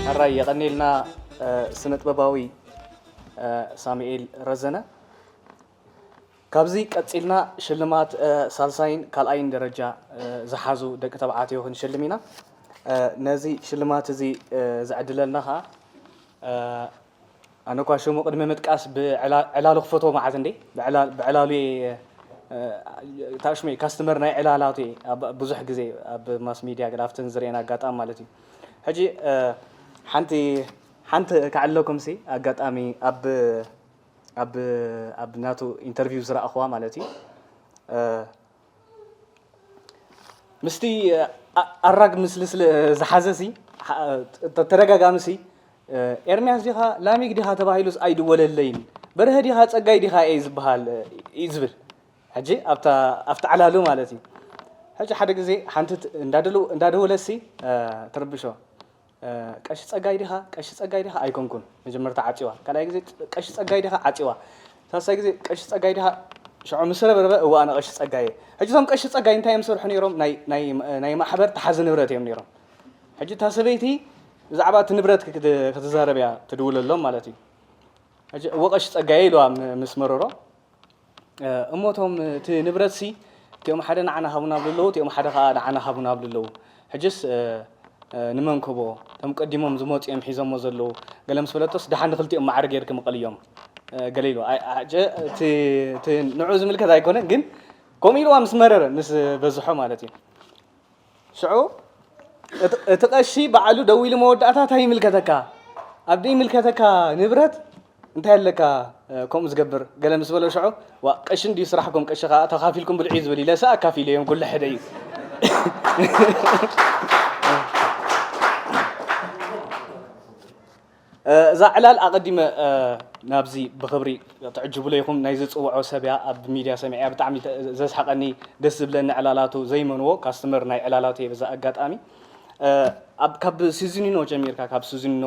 ሕራይ የቐኔልና ስነ ጥበባዊ ሳሙኤል ረዘነ። ካብዚ ቀጺልና ሽልማት ሳልሳይን ካልኣይን ደረጃ ዝሓዙ ደቂ ተባዕትዮ ክንሽልም ኢና። ነዚ ሽልማት እዚ ዘዕድለልና ኸኣ ኣነ እኳ ሽሙ ቅድሚ ምጥቃስ ብዕላሉ ክፈትዎ መዓት እንዴ ብዕላሉ ታሽመይ ካስትመር ናይ ዕላላቱ ብዙሕ ግዜ ኣብ ማስ ሚድያ ገለ ኣብተን ዝርእየን ኣጋጣሚ ማለት እዩ። ሕጂ ሓንቲ ሓንቲ ከዕለኩም ሲ ኣጋጣሚ ኣብ ኣብ ኣብ ናቱ ኢንተርቪው ዝረኣኽዋ ማለት እዩ። ምስቲ ኣራግ ምስልስል ዝሓዘ ሲ ተደጋጋሚ ሲ ኤርሚያስ ዲኻ ላሚክ ዲኻ ተባሂሉስ ኣይድወለለይን፣ በርሀ ዲኻ ጸጋይ ዲኻ እየ ዝበሃል እዩ ዝብል። ሕጂ ኣብቲ ዕላሉ ማለት እዩ። ሕጂ ሓደ ግዜ ሓንቲ እንዳደወለሲ ትርብሾ ቀሺ ጸጋይ ዲኻ ቀሺ ጸጋይ ዲኻ ኣይኮንኩን። መጀመርታ ዓጺዋ፣ ካልኣይ ግዜ ቀሺ ጸጋይ ዲኻ ዓጺዋ፣ ሳልሳይ ግዜ ቀሺ ጸጋይ ዲኻ ሽዑ ምስ ረብረበ እወ ኣነ ቀሺ ጸጋይ እየ። ሕጂ እቶም ቀሺ ጸጋይ እንታይ እዮም ዝሰርሑ ነይሮም? ናይ ማሕበር ተሓዚ ንብረት እዮም ነይሮም። ሕጂ እታ ሰበይቲ ብዛዕባ እቲ ንብረት ክትዛረብ እያ ትድውለሎም ማለት እዩ። ሕጂ እወ ቀሺ ጸጋይ ኢልዋ ምስ መረሮ እሞ እቶም እቲ ንብረት ሲ እቲኦም ሓደ ንዓና ሃቡና ኣብሉ ኣለዉ እቲኦም ሓደ ከዓ ንዓና ሃቡና ኣብሉ ኣለዉ ሕጅስ ንመን ክህቦ እቶም ቀዲሞም ዝመፁ እዮም ሒዞሞ ዘለዉ ገለ ምስ በለቶስ ደሓን ንክልቲኦም ማዕረ ገይርኪ ምቐልዮም ገለ ኢሉ እቲ ንዑ ዝምልከት ኣይኮነን ግን ከምኡ ኢልዋ ምስ መረረ ምስ በዝሖ ማለት እዩ ሽዑ እቲ ቀሺ ባዕሉ ደው ኢሉ መወዳእታ እንታይ ይምልከተካ ኣብ ደይምልከተካ ንብረት እንታይ ኣለካ ከምኡ ዝገብር ገለ ምስ በሎ ሽዑ ዋ ቀሺ እንድዩ ስራሕኩም ቀሺ ከዓ ተኻፊልኩም ብልዑ ዝብል ኢለሰ ኣካፊለዮም ኩሉ ሕደ እዩ እዛ ዕላል ኣቐዲመ ናብዚ ብኽብሪ ትዕጅብሉ ኢኹም ናይ ዝፅውዖ ሰብ እያ ኣብ ሚድያ ሰሚዐያ ብጣዕሚ ዘስሓቐኒ ደስ ዝብለኒ ዕላላቱ ዘይመንዎ ካስትመር ናይ ዕላላቱ እየ በዛ ኣጋጣሚ ካብ ሲዝኒኖ ጀሚርካ ካብ ሲዝኒኖ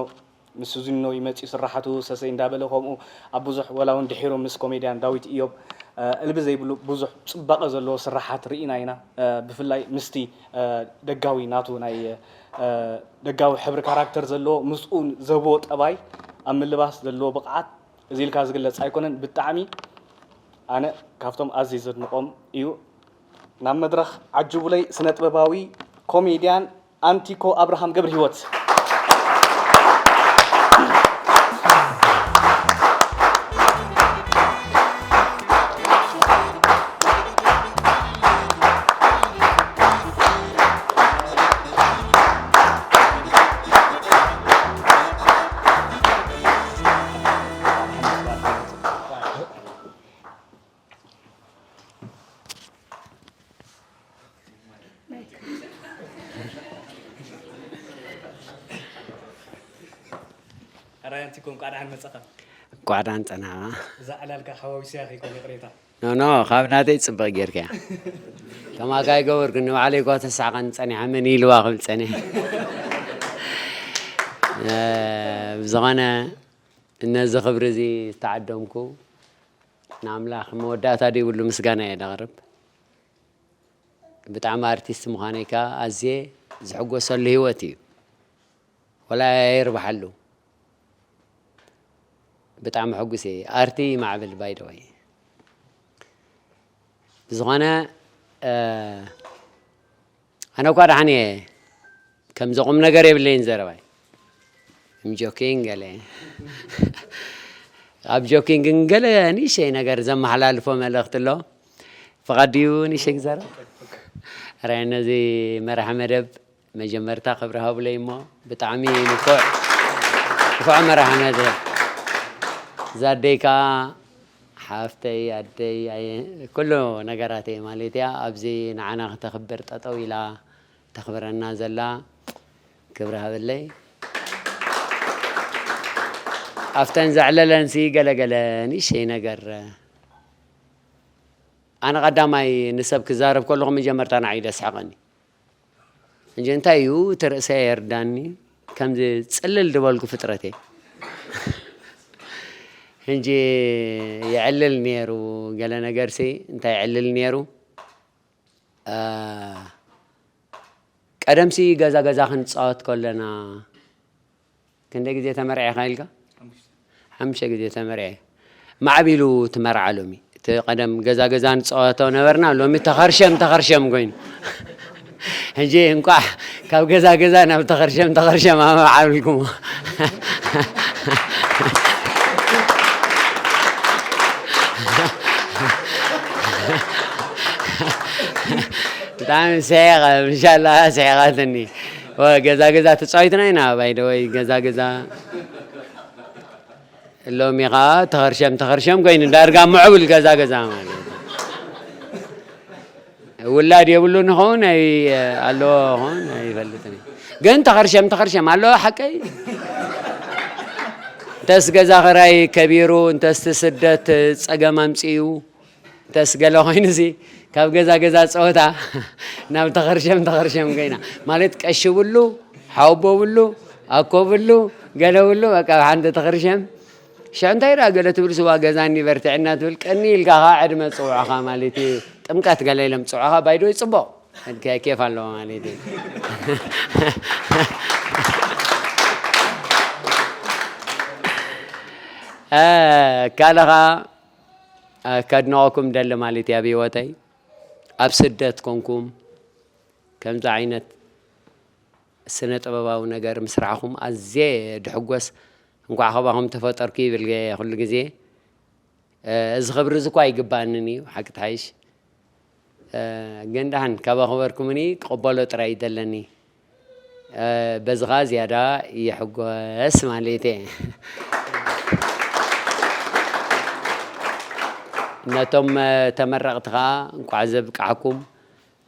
ምስ ሲዝኒኖ ይመፅኡ ስራሓቱ ሰሰይ እንዳበለ ከምኡ ኣብ ብዙሕ ወላ እውን ድሒሩ ምስ ኮሜድያን ዳዊት እዮብ እልቢ ዘይብሉ ብዙሕ ፅባቐ ዘለዎ ስራሓት ርኢና ኢና ብፍላይ ምስቲ ደጋዊ ናቱ ናይ ደጋዊ ሕብሪ ካራክተር ዘለዎ ምስኡ ዘብዎ ጠባይ ኣብ ምልባስ ዘለዎ ብቕዓት እዚ ኢልካ ዝግለፅ ኣይኮነን ብጣዕሚ ኣነ ካብቶም ኣዝየ ዘድንቖም እዩ ናብ መድረኽ ዓጅቡለይ ስነ ጥበባዊ ኮሜድያን ኣንቲኮ ኣብርሃም ገብረሂወት ኣራይ ኣንቲኮ እንኳዕ ደሓን መጻኻ። እንኳዕ ደሓን ጸናሕካ። እዛ ዕላልካ ሓዋዊሰያ ከይኮነ ይቕሬታ። ኖ ኖ ካብ ናተይ ጽብቕ ጌርካያ። ከማካ ኣይገበርኩን ንባዕለይ እኳ ተሳሕቀኒ ጸኒሐ መን ኢልዋ ክብል ጸኒሐ። ብዝኾነ ነዚ ክብሪ እዚ ዝተዓደምኩ ንኣምላኽ መወዳእታ ዘይብሉ ምስጋና እየ ዘቕርብ። ብጣዕሚ ኣርቲስት ምዃነይ ከኣ ኣዝየ ዝሕጎሰሉ ህይወት እዩ። ወላ የርብሓሉ። ብጣዕሚ ሕጉስ እየ። ኣርቲ ይማዕብል ባይ ዘ ወይ። ብዝኾነ ኣነ እኳ ደሓን እየ። ከምዚ ቁም ነገር የብለይን ዘረባይ። I'm joking ገለ ኣብ joking ግን ገለ ንእሽተይ ነገር ዘመሓላልፎ መልእኽቲ ኣሎ። ፍቓድ ድዩ ንእሽተይ ክዛረብ? ኣረ ነዚ መራሒ መደብ መጀመርታ ክብሪ ሃቡለይ እሞ ብጣዕሚ ንፉዕ ንፉዕ መራሒ መደብ እዛ ኣደይ ከዓ ሓፍተይ፣ ኣደይ፣ ኣየ-፣ ኩሉ ነገራተይ ማለት እያ። ኣብዚ ንዓና ክተኽብር ጠጠው ኢላ ተኽብረና ዘላ ክብሪ ሃበለይ። ኣብተን ዘዕለለንሲ ገለገለ ንእሽተይ ነገር። ኣነ ቀዳማይ ንሰብ ክዛረብ ከለኹ መጀመርታ ንዓይ ደስሕቐኒ። ሕጂ እንታይ እዩ እቲ ርእሰይ ኣይርዳኒ፣ ከምዚ ጽልል ዝበልኩ ፍጥረት እየ። ሕጂ የዕልል ነይሩ፣ ገለ ነገርሲ እንታይ የዕልል ነይሩ? አ፣ ቀደምሲ ገዛ ገዛ ክንጻወት ከለና ክንደይ ግዜ ተመርዒኻ ኢልካ? ሓሙሽተ ግዜ ተመርዐ። ማዕቢሉ ትመርዓ ሎሚ። እቲ ቀደም ገዛ ገዛ ንጻወቶ ነበርና፣ ሎሚ ተኸርሸም ተኸርሸም ኮይኑ። ሕጂ እንቋዕ ካብ ገዛ ገዛ ናብ ተኸርሸም ተኸርሸም ኣመዓብልኩሞ። ብጣዕሚ ስሒቐ፣ ምሻላ ስሒቓትኒ። ወ-፣ ገዛ ገዛ ተጻዊትና ኢና፣ ባይ ዘ ወይ፣ ገዛ ገዛ። ሎሚ ኸዓ ተኸርሸም ተኸርሸም ኮይኑ፣ ዳርጋ ምዕቡል ገዛ ገዛ ማለት እዩ። ውላድ የብሉን ይኸውን፣ ኣይ-፣ ኣለዎ ይኸውን ኣይፈልጥን እዩ። ግን ተኸርሸም ተኸርሸም ኣለዎ፣ ሓቀይ። እንተስ ገዛ ኽራይ ከቢሩ፣ እንተስ እቲ ስደት ጸገም ኣምጺኡ፣ እንተስ ገለ ኮይኑሲ፣ ካብ ገዛ ገዛ ጸወታ ናብ ተኸርሸም ተኸርሸም ኮይና። ማለት ቀሺ ብሉ፣ ሓወቦ ብሉ፣ ኣኮ ብሉ፣ ገለ ብሉ፣ በቃ፣ ኣብ ሓንቲ ተኸርሸም። ሽዑ እንታይ ደኣ ገለ ትብል፣ ስዋ ገዛኒ በርትዕና ትብል፣ ቀኒ ኢልካ ኸዓ ዕድመ ጽውዕኻ ማለት እዩ። ጥምቀት ገለ ኢሎም ጽውዕኻ፣ ባይዶ ጽቡቕ። ከ-፣ ኬፍ ኣለዎ ማለት እዩ። እ፣ ካልኻ እ፣ ከድንቐኩም ደሊ ማለት እየ ኣብ ህይወተይ። ኣብ ስደት ኮንኩም ከምዚ ዓይነት ስነ ጥበባዊ ነገር ምስራሕኹም ኣዝየ ድሕጎስ። እንኳዕ ካባኹም ተፈጠርኩ ይብል ገ-፣ ኩሉ ግዜ። እ፣ እዚ ክብሪ እዚ እኳ ኣይግባእንን እዩ፣ ሓቂ ትሓይሽ። እ፣ ግን ደሓን ካብ ኣኽበርኩምኒ ክቕበሎ ጥራይ እዩ ዘለኒ። እ፣ በዚ ኸዓ ዝያዳ ይሕጎስ ማለት እየ። ነቶም፣ እ፣ ተመረቕቲ ኸዓ እንቋዕ ዘብቃዕኩም።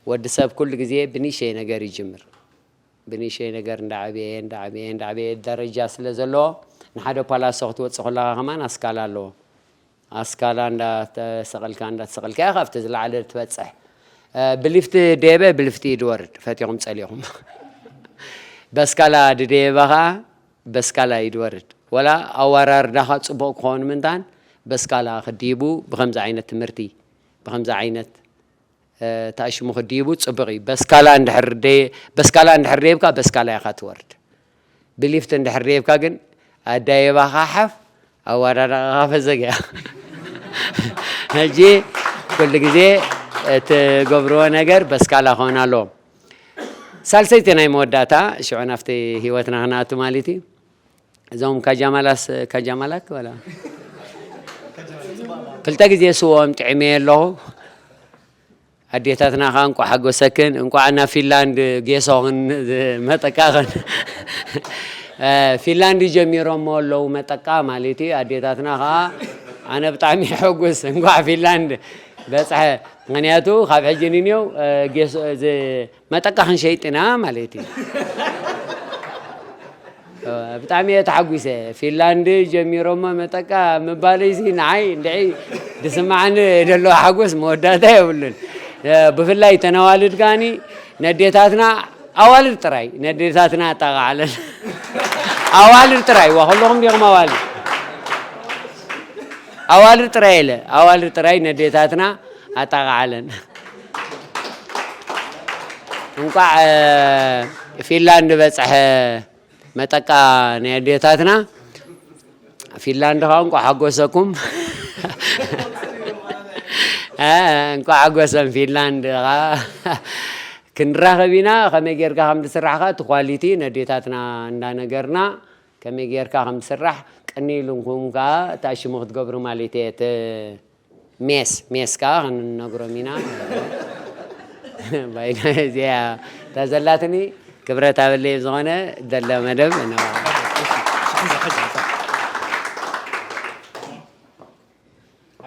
ወዲ ሰብ ኩሉ ግዜ ብንእሽተይ ነገር ይጅምር። ብንእሽተይ ነገር እንዳዓበየ፣ እንዳዓበየ፣ እንዳዓበየ ደረጃ ስለ ዘለዎ፣ ንሓደ ፓላሶ ክትወጽእ ከለኻ ከማን ኣስካላ ኣለዎ። ኣስካላ እንዳተሰቐልካ፣ እንዳተሰቐልካ ኢኻ ኣብቲ ዝለዓለ ትበጽሕ። እ፣ ብሊፍት ደየበ፣ ብሊፍት እዩ ድወርድ፣ ፈቲኹም ጸሊኹም። በስካላ ድደየበ ኸኣ፣ በስካላ እዩ ድወርድ። ወላ ኣወራርዳኻ ጽቡቕ ክኸውን ምንታን፣ በስካላ ክድይቡ፣ ብኸምዚ ዓይነት ትምህርቲ፣ ብኸምዚ ዓይነት፣ እ፣ ተኣሽሙ ክድይቡ ጽቡቕ እዩ። በስካላ እንድሕር ደየ-፣ በስካላ እንድሕር ደይብካ፣ በስካላ ኢኻ ትወርድ። ብሊፍት እንድሕር ደይብካ ግን ኣዳየባኻ ሓፍ፣ ኣወዳድቓኻ ፈዘግ እያ። ሕጂ ኩሉ ግዜ እትገብርዎ ነገር በስካላ ክኾን ኣለዎ። ሳልሰይቲ ናይ መወዳእታ፣ ሽዑ ናብቲ ህይወትና ክንኣቱ ማለት እዩ። እዞም ካጃማላስ፣ ካጃማላክ ወላ? ክልተ ግዜ ስዎም ጥዕመ ኣለኹ። ኣዴታትና ኸዓ እንቋዕ ሓጎሰክን፣ እንቋዕ ናብ ፊንላንድ ጌሶኽን መጠቃኽን። እ፣ ፊንላንድ ጀሚሮሞ ኣለዉ መጠቃ ማለት እዩ። ኣዴታትና ኸዓ ኣነ ብጣዕሚ ሕጉስ፣ እንቋዕ ፊንላንድ በጽሐ። ምኽንያቱ ካብ ሕጂ ንንየው፣ እ፣ ጌሶ-፣ እዚ መጠቃ ክንሸይጥ ኢና ማለት እዩ። ብጣዕሚ እየ ተሓጒሰ። ፊንላንድ ጀሚሮሞ መጠቃ ምባለይሲ ንዓይ እንድዒ ዝስምዓኒ ዘሎ ሓጎስ መወዳእታ የብሉን። ብፍላይ ተን ኣዋልድ ከኣኒ ነዴታትና፣ ኣዋልድ ጥራይ፣ ነዴታትና ኣጣቓዕለን። ኣዋልድ ጥራይ፣ ዋ፣ ኩለኹም ዲኹም ኣዋልድ? ኣዋልድ ጥራይ ኢለ፣ ኣዋልድ ጥራይ ነዴታትና ኣጣቓዕለን። እንቋዕ፣ እ፣ ፊንላንድ በጽሐ መጠቃ ናይ ኣዴታትና። ፊንላንድ ኸዓ እንቋዕ ሓጎሰኩም። እ፣ እንቋዕ ሓጎሰን ፊንላንድ ኸዓ። ክንራኸብ ኢና፣ ከመይ ጌርካ ከም ዝስራሕ ኸዓ እቲ ኳሊቲ ነዴታትና እንዳነገርና፣ ከመይ ጌርካ ከም ዝስራሕ ቅኒ ኢልኩም ከኣ ተኣሽሙ ክትገብሩ ማለት እየ። እቲ ሜስ፣ ሜስ ከኣ ክንነግሮም ኢና። ባይና እዚኣ እታ ዘላትኒ ክብረት ኣበለይ፣ ዝኾነ ደለ መደብ ነበረ።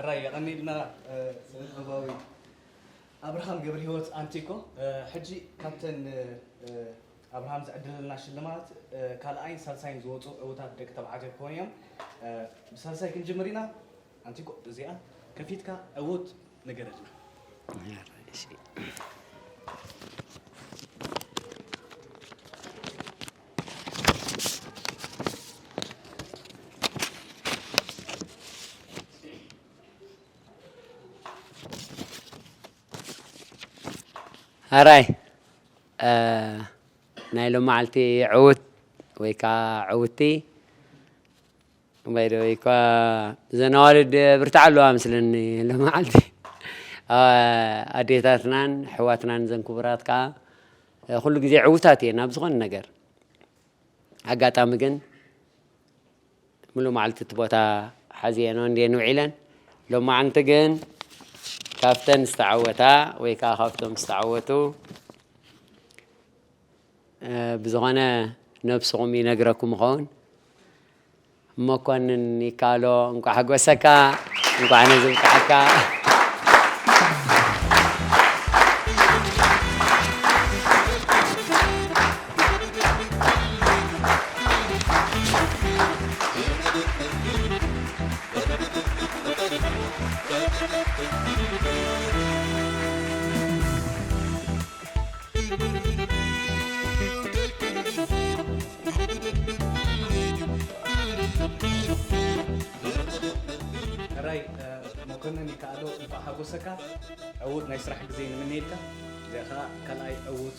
ራይ የቐኒልና። ስነ ጥበባዊ ኣብርሃም ገብረ ህይወት ኣንቲኮ። ሕጂ ካብተን ኣብርሃም ዝዕድለልና ሽልማት ካልኣይን ሳልሳይን ዝወፁ ዕውታት ደቂ ተባዕትዮ ክኾኑ እዮም። ብሳልሳይ ክንጅምር ኢና። ኣንቲኮ፣ እዚኣ ከፊትካ ዕውት ንገረልና። ኣራይ፣ ናይ ሎመዓልቲ ዕውት ወይ ከዓ ዕውቲ፣ by the way እኳ እዘን ኣዋልድ ብርትዓ ኣለዋ ምስለኒ ሎመዓልቲ። ኣዴታትናን ኣሕዋትናን እዘን ክቡራት ከዓ ኩሉ ግዜ ዕውታት እየን ኣብ ዝኾነ ነገር። ኣጋጣሚ ግን ሙሉእ መዓልቲ እቲ ቦታ ሓዚኤንኦ እንድየን ውዒለን። ሎማዓንቲ ግን ካብተን ዝተዓወታ ወይ ከዓ ካብቶም ዝተዓወቱ ብዝኾነ ነብስኹም ይነግረኩም ይኸውን። መኮንን ይካሎ፣ እንቋዕ ሓጎሰካ፣ እንቋዕ ነዚ ብቃዕካ። ሕራይ መኮነን ይከኣሎ፣ እንኳዕ ሓጎሰካ። ዕዉት ናይ ስራሕ ግዜ ንምነየልካ። እዚኣ ከዓ ካልኣይ ዕዉት።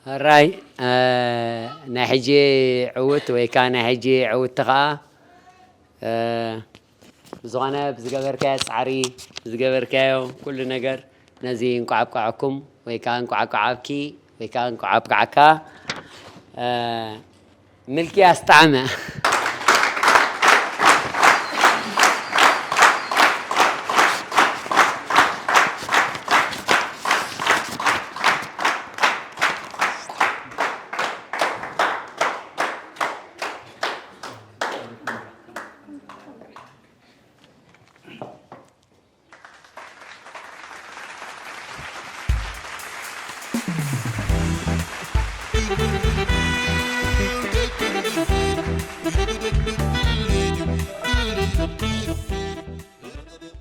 ሕራይ ናይ ሕጂ ዕውት ወይ ከዓ ናይ ሕጂ ዕውቲ ከዓ ብዝኾነ ብዝገበርካዮ ፃዕሪ ብዝገበርካዮ ኩሉ ነገር ነዚ እንቋዕ ኣብቃዓኩም ወይ ከዓ እንቋዕ ኣብቃዓኪ ወይ ከዓ እንቋዕ ኣብቃዓካ ሚልክያስ ጣዕመ።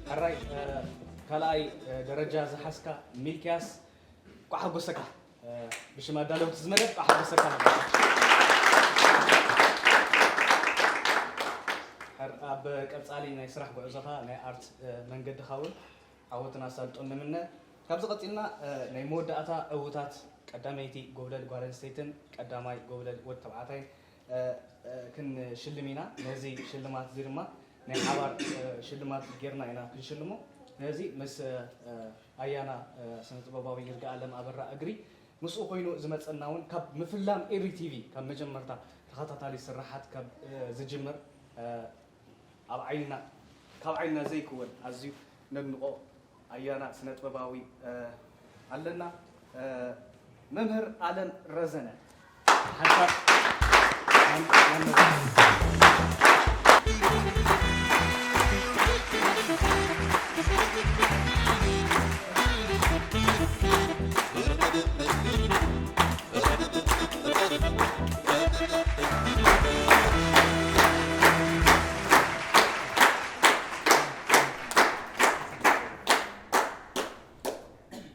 ሕራይ ካልኣይ ደረጃ ዝሓዝካ ሚልክያስ፣ ቋሕ ጎሰካ ብሽም ኣዳለውቲ ዝመደብ ቋሕ ጎሰካ። ኣብ ቀጻሊ ናይ ስራሕ ጉዕዞኻ ናይ ኣርት መንገድኻ እውን ዓወትን ኣሳልጦን ንምነ። ካብዚ ቀጺልና ናይ መወዳእታ ዕውታት ቀዳመይቲ ጎብለል ጓል ኣንስተይትን ቀዳማይ ጎብለል ወድ ተባዕታይ ክንሽልም ኢና። ነዚ ሽልማት እዚ ድማ ናይ ሓባር ሽልማት ጌርና ኢና ክንሽልሞ። ነዚ ምስ ኣያና ስነ ጥበባዊ ይርጋኣለም ኣበራ እግሪ ምስኡ ኮይኑ ዝመጸና እውን ካብ ምፍላም ኤሪ ቲቪ ካብ መጀመርታ ተኸታታሊ ስራሓት ካብ ዝጅምር ኣብ ዓይንና ካብ ዓይንና ዘይክወል ኣዝዩ ነድንቆ ኣያና ስነ ጥበባዊ ኣለና። መምህር ኣለም ረዘነ ሓንሳብ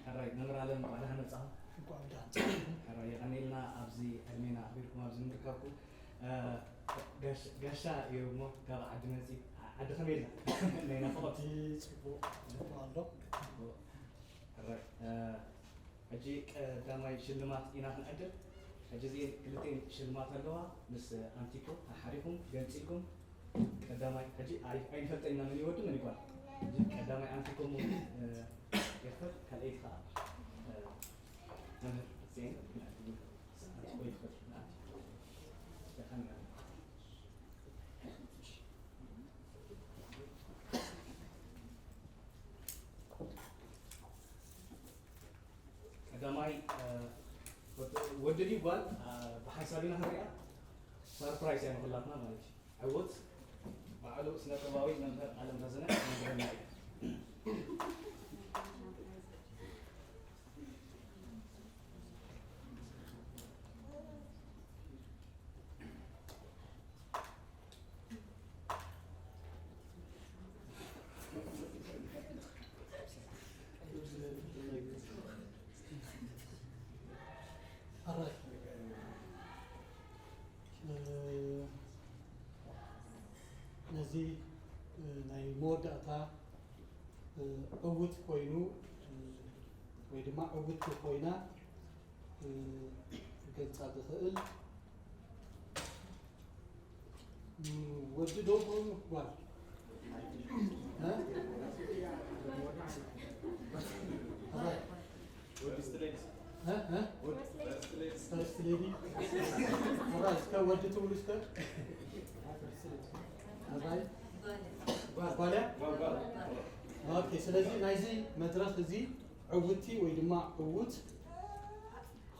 ሕራይ መምህር ኣለም እንኳዕ ደሓን መጻኻ። እንኳዕ ደሓን ጸኒሕኩም። ሕራይ የቐንየልና ኣብዚ ዕድሜና ኣኽቢርኩም ኣብዚ ምርካብኩም። እ፣ ጋሽ-፣ ጋሻ እዩ እሞ ካብ ዓዲ መጺ-፣ ዓ-፣ ዓዲ ከመይ ኢልና? ናይ ናፍቖት። ዓዲ ጽቡቕ፣ ጽቡቕ ኣሎ። ጽቡቕ። ሕራይ፣ እ፣ ሕጂ ቀዳማይ ሽልማት ኢና ክንዕድል። ሕጂ እዚኤን ክልቴን ሽልማት ኣለዋ። ምስ ኣንቲኮ ሓሓዲኹም ገንጺልኩም ቀዳማይ ሕጂ ኣይ-፣ ኣይንፈልጠን ኢና መን ይወዱ መን ይጓል። ሕጂ ቀዳማይ ኣንቲኮ እሞ፣ እ፣ ይኽፈል፣ ካልኣይቲ ኸዓ፣ እ፣ መምህር ዜን ኣንቲኮ ይኽፈል። ወዲ ድዩ ጓል ብሓንሳብ ኢና ክንሪኣ። ሰርፕራይዝ እያ ንኹላትና ማለት እዩ። ዕውት ባዕሉ ስነ ጥበባዊ መምህር ኣለም ረዘነ ይነግረና እዩ። ነዚ ናይ መወዳእታ ዕውት ኮይኑ ወይ ድማ ዕውቲ ኮይና ክገልፃ ዝኽእል ወዲ ዶ ኮይኑ ጓል ፈርስት ሌዲ እስከ ወዲ ትብሉ እስከ ጓልያ። ኦኬ፣ ስለዚ ናይዚ መድረኽ እዚ ዕውቲ ወይ ድማ ዕውት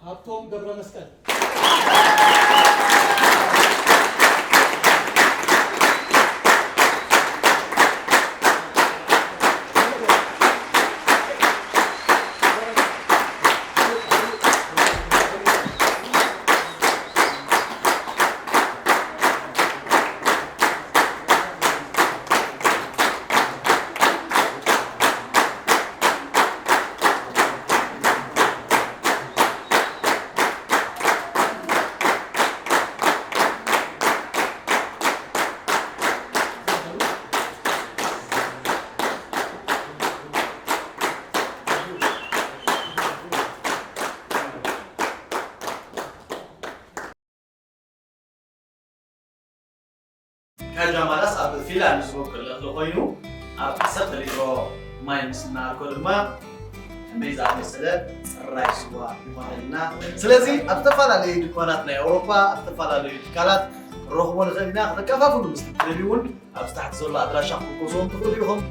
ሃብቶም ገብረመስቀል። ካጃማላስ ኣብ ፊንላንድ ዝበቁል እኽሊ ኮይኑ ኣብ ዓሰርተ ሊትሮ ማይ ምስ እናኣልኮ ድማ ከመይ ዝኣመሰለ ፅራይ ስዋ ይኾነልና። ስለዚ ኣብ ዝተፈላለዩ ድኳናት ናይ ኣውሮፓ ኣብ ዝተፈላለዩ ትካላት ክንረኽቦ ንኽእል ኢና። ከተከፋፍሉ ምስ ትደልዩ እውን ኣብዚ ታሕቲ ዘሎ ኣድራሻ ክትኮስዎም ትኽእሉ ኢኹም።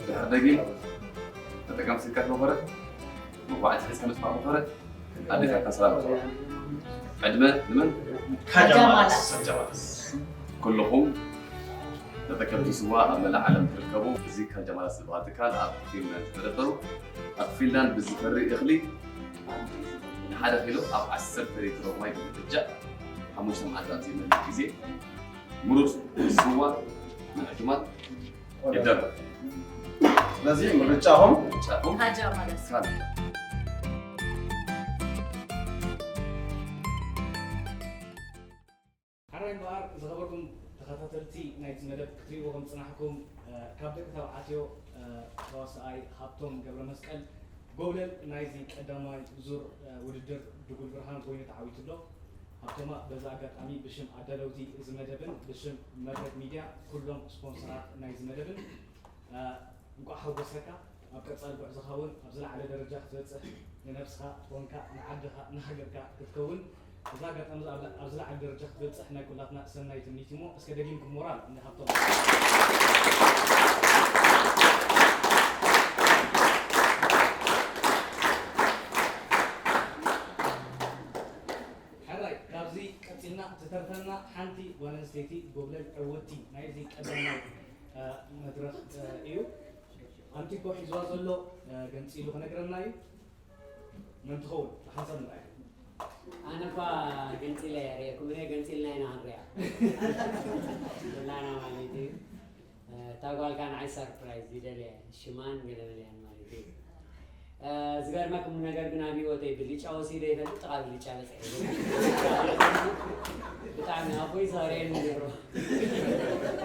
ድሕር ደጊም ተጠቀምቲ ስልክታት መኾረት መጓዓዚ ሕዝቢ መስማዕ መኾረት ኣዴታትና ሰላም ይኹን። ዕድመ ንመን? ካጃማላስ። ካጃማላስ። ኩልኹም ተጠቀምቲ ስዋ ኣብ መላእ ዓለም ትርከቡ። እዚ ካጃማላስ ዝበሃል ትካል ኣብ ፊንላንድ ዝተደፈሩ ኣብ ፊንላንድ ብዝፈሪ እኽሊ ንሓደ ኪሎ ኣብ ዓሰርተ ሊትሮ ማይ ብምፍጃእ ሓሙሽተ መዓልታት ዝመልእ ግዜ ምሩፅ ስዋ ንዕዱማት ይዳሎ። ስለዚ ምርጫኹም ምርጫኹም ካጃማላስ። ካል ሓራይ እምበኣር ዝኸበርኩም ተኸታተልቲ ናይቲ መደብ ክትሪእዎ ከም ዝፅናሕኩም ካብ ደቂ ተባዕትዮ ተዋሳኣይ ሃብቶም ገብረመስቀል ጎብለል ናይዚ ቀዳማይ ዙር ውድድር ድጉል ብርሃን ኮይኑ ተዓዊቱ ኣሎ። ሃብቶማ በዚ ኣጋጣሚ ብሽም ኣዳለውቲ እዚ መደብን ብሽም መድረክ ሚድያ ኩሎም ስፖንሰራት ናይዚ መደብን እንቋዕ ሓጎሰካ። ኣብ ቀፃሊ ጉዕዞኻ እውን ኣብ ዝለዓለ ደረጃ ክትበፅሕ ንነብስኻ ትኾንካ ንዓድኻ ንሃገርካ ክትከውን በዚ ኣጋጣሚ እዚ ኣብ ኣብ ዝለዓለ ደረጃ ክትበፅሕ ናይ ኩላትና ሰናይ ትምኒት እዩ እሞ እስከ ደጊምኩም ሞራል ንሃብቶም። ሕራይ ካብዚ ቀፂልና ትተርፈና ሓንቲ ጓል ኣንስተይቲ ጎብለል ዕውቲ ናይዚ ቀዳማይ መድረኽ እዩ። ኣንቲኮ ሒዝዋ ዘሎ ገንፂሉ ክነግረና እዩ። መን ትኸውን ብሓንሳብ ንርኣያ። ኣነ እኳ ገንፂለ እየ ርእየኩም እየ ገንፂልና ኢና ክንሪኣ ዘላና ማለት እዩ። እታ ጓል ከዓ ንዓይ ሰርፕራይዝ ይደልያ ሽማን ገለመለያን ማለት እዩ። ዝገርመኩም ነገር ግን ኣብ ህይወተይ ብልጫ ወሲደ ይፈልጥ ጥቓ ብልጫ በፅሐ ብጣዕሚ ኣቦይ ዝኸረየኒ ነይሩ።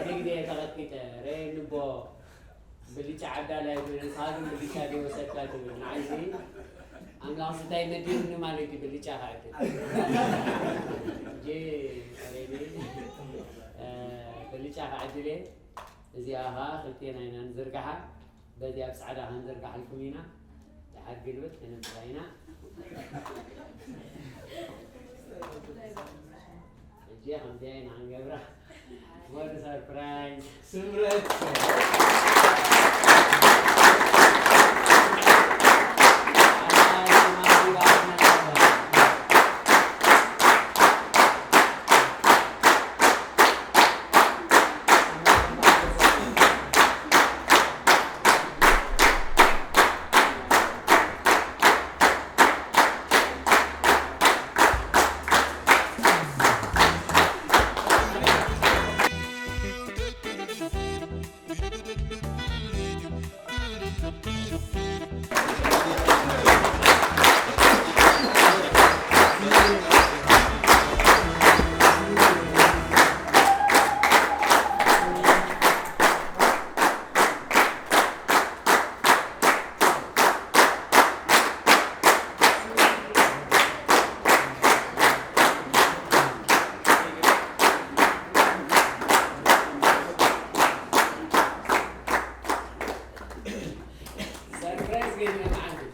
ንግዜ ተቐጥቂጠ ረየኒ ቦ ብልጫ ዓዳላይ ኮይነ ንስኻ ግን ብልጫ ዘይወሰድካ ትብል ንዓይሲ ኣምላኽሲ እንታይ መዲብኒ ማለት እዩ ብልጫ ክዕድል እጂ ጸሪኒ ብልጫ ክዕድል እየ። እዚኣ ኸዓ ክልቴና ኢና ንዝርግሓ። በዚኣ ብጻዕዳ ክንዝርግሓልኩም ኢና። ደሓር ግልብጥ ከነብላ ኢና። እዚኣ ከምዚኣ ኢና ክንገብራ። ወዲ ሰርፕራይዝ። ስምረት። ሰርፕራይዝ ገይርና መዓልቲ።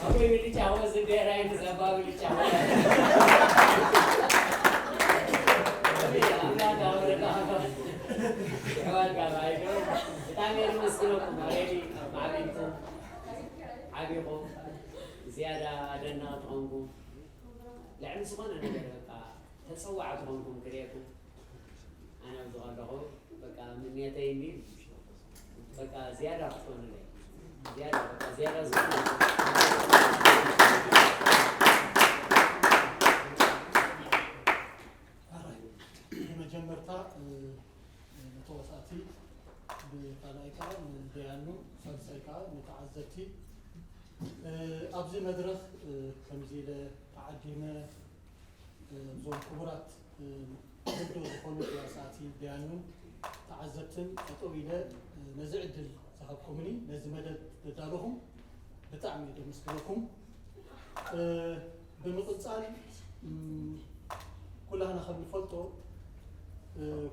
ኣቦይ ብልጫ ወዝ ብሔራዊ ምስ ኣባ ብልጫ ወዝ። ኣምላክ ኣወረዳ ኣባ። ይሕዋት ጋባይዶ። ብጣዕሚ እየ ዝመስግነኩም። ኣሬዲ ማዕቢልኩም ዓቢኹም ዝያዳ ኣደነቕቲ ኾንኩም ልዕሊ ዝኾነ ነገር በቃ ተፀዋዕቲ ኾንኩም ክርእየኩም ኣነ ኣብዚ ከለኹ በቃ ምንየተይ እንዲ በቃ ዝያዳ ክትኮኑለይ ዝያዳ በቃ ዝያዳ ዝኾነ ብመጀመርታ ንተዋሳእቲ ብካልኣይ ከዓ ንደያኑ ሳልሳይ ከዓ ንተዓዘብቲ ኣብዚ መድረኽ ከምዚ ኢለ ተዓዲመ እዞም ክቡራት ውድብ ዝኾኑ ተዋሳእቲ ደያኑን ተዓዘብትን ጠጠው ኢለ ነዚ ዕድል ዝሃብኩምኒ ነዚ መደብ ዘዳለኹም ብጣዕሚ እየ ዘመስግነኩም። ብምቕፃል ኩላህና ከም ንፈልጦ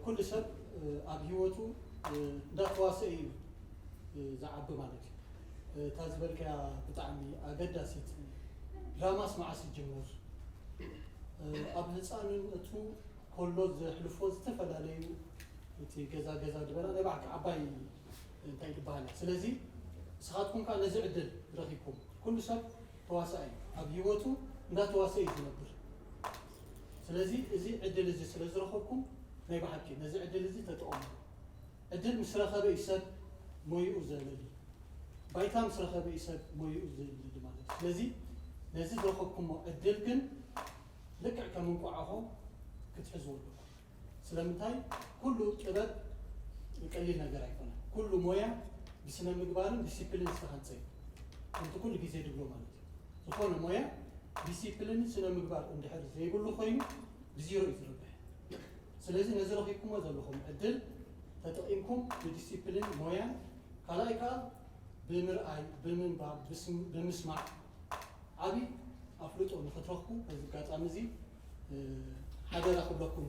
ኩሉ ሰብ ኣብ ህይወቱ እንዳተዋሰ እዩ ዝዓቢ ማለት እዩ። እታ ዝበልካያ ብጣዕሚ ኣገዳሲት ድራማስ መዓስ ይጅምር? ኣብ ህፃንነቱ ከሎ ዘሕልፎ ዝተፈላለዩ እቲ ገዛ ገዛ ዝበላ ናይ ባዕልካ ዓባይ እንታይ ዝበሃል እያ። ስለዚ ንስኻትኩም ከዓ ነዚ ዕድል ረኺብኩም ኩሉ ሰብ ተዋሳኢ ኣብ ህይወቱ እንዳተዋሰ እዩ ዝነብር። ስለዚ እዚ ዕድል እዚ ስለ ዝረኸብኩም ናይ ብሓቂ ነዚ ዕድል እዚ ተጠቐሙ። ዕድል ምስ ረኸበ እዩ ሰብ ሞይኡ ዘለሊ። ባይታ ምስ ረኸበ እዩ ሰብ ሞይኡ ዝልሊ ማለት እዩ። ስለዚ ነዚ ዝረኸብኩሞ ዕድል ግን ልክዕ ከም እንቋዕሖ ክትሕዝዎ ኣለኩም። ስለምንታይ ኩሉ ጥበብ ቀሊል ነገር ኣይኮነን። ኩሉ ሞያ ብስነ ምግባርን ዲሲፕሊን ዝተሃንጸ እዩ። ከምቲ ኩሉ ግዜ ድብሎ ማለት እዩ። ዝኾነ ሞያ ዲሲፕሊን ስነ ምግባር እንድሕር ዘይብሉ ኮይኑ ብዚሮ እዩ ዝረብሕ። ስለዚ ነዚ ረኺብኩሞ ዘለኹም ዕድል ተጠቒምኩም ብዲሲፕሊን ሞያን ካልኣይ ከዓ ብምርኣይ ብምንባብ ብምስማዕ ዓብዪ ኣፍልጦ ንኽትረኽቡ በዚ ኣጋጣሚ እዚ ሓደራ ክብለኩም